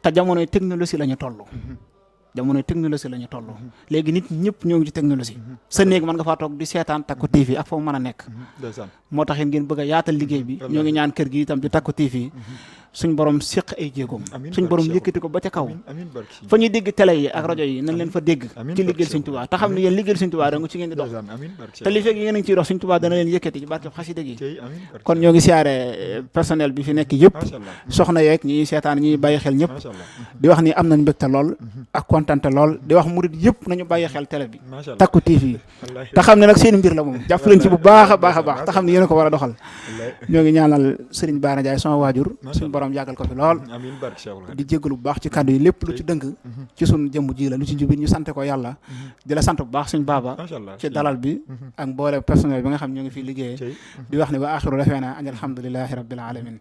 te jamonoy technologie la ñu toll léegi nit ñëpp ñoo ngi ci technologie sa néeg mën nga faa toog di seetaan Takku TV ak foofu mën a nekk moo tax it ngeen bëgg a yaatal liggéey bi ñoo ngi ñaan kër gi itam di Takku TV suñ borom séq ay jéegoom suñ borom yëkkati ko ba ca kaw fa ñuy dégg télé yi ak rajo yi nañ leen fa dégg ci liggéeyal Sëñ Tuubaa te xam ne yéen liggéeyal Sëñ Tuubaa da nga ci ngeen di dox te li fekk yéen a ngi ciy dox Sëñ Tuubaa dana leen yëkkati ci barke xasida gi kon ñoo ngi siyaare personnel bi fi nekk yëpp soxna yeeg ñi seetaan ñi bàyyi xel ñëpp di wax ni am nañ mbégte lool ak kontante lool di wax murid yëpp nañu bàyyi xel télé bi Takku TV te xam ne nag seen mbir la moom jàpp leen ci bu baax a baax te xam ne yéen a ko war a doxal ñoo ngi ñaanal Serigne Bara Ndiaye sama waajur suñu borom yàggal ko fi lool di jégalu bu baax ci kàddu yi lépp lu ci dëng ci suñ jëmm ji la lu ci njubit ñu sante ko yàlla di la sant bu baax suñ Baba ci dalal bi ak mboole personnel bi nga xam ñoo ngi fii liggéeyee di wax ne wa axiru dafeena an alhamdulilahi rabbil alamin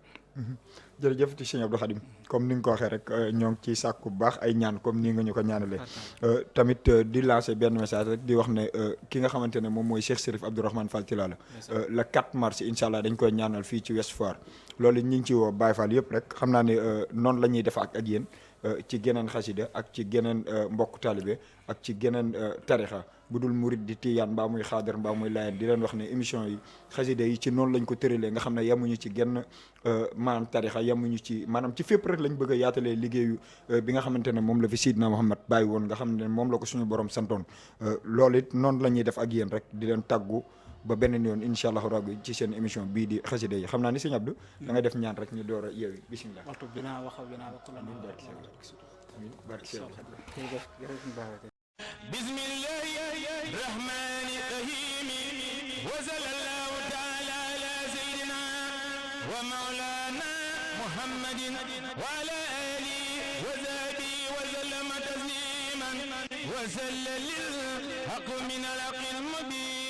jërëjëf ci sëñ Abdou Khadim comme ni nga ko waxee rek ñoo ngi ciy sàkku bu baax ay ñaan comme nii nga ñu ko ñaanalee tamit di lancer benn message rek di wax ne ki nga xamante ne moom mooy Cheikh Chérif Abdourahmane Fall Tilala le 4 mars incha allah dañ koy ñaanal fii ci Ouest Foire loolu ñu ngi ci woo Baye Fall yëpp rek xam naa ne noonu la ñuy def ak yéen ci geneen xasida ak ci geneen mbokk taalibe ak ci geneen tarixa bu dul murid di tiyaan mbaa muy xaadar mbaa muy laayeen di leen wax ne émission yi xasida yi ci noonu lañ ko tëralee nga xam ne yemuñu ci genn maanaam tarixa yemuñu ci maanaam ci fépp rek lañ bëgg a yaatalee liggéeyu bi nga xamante ne moom la fi Sidna Muhammad bàyyi woon nga xam ne moom la ko suñu borom santoon loolu it noonu la ñuy def ak yéen rek di leen tàggu ba beneen yoon incha allahu rabbi ci seen émission bii di xasida yi xam naa ni sëñ Abdou da ngay def ñaan rek ñu door a yeewi bismillah bismillahi rahmani rahim wa sallallahu ta'ala ala sayyidina wa maulana muhammadin wa ala alihi wa sahbihi wa sallama tasliman wa sallalil haqq min al-haqqil mubin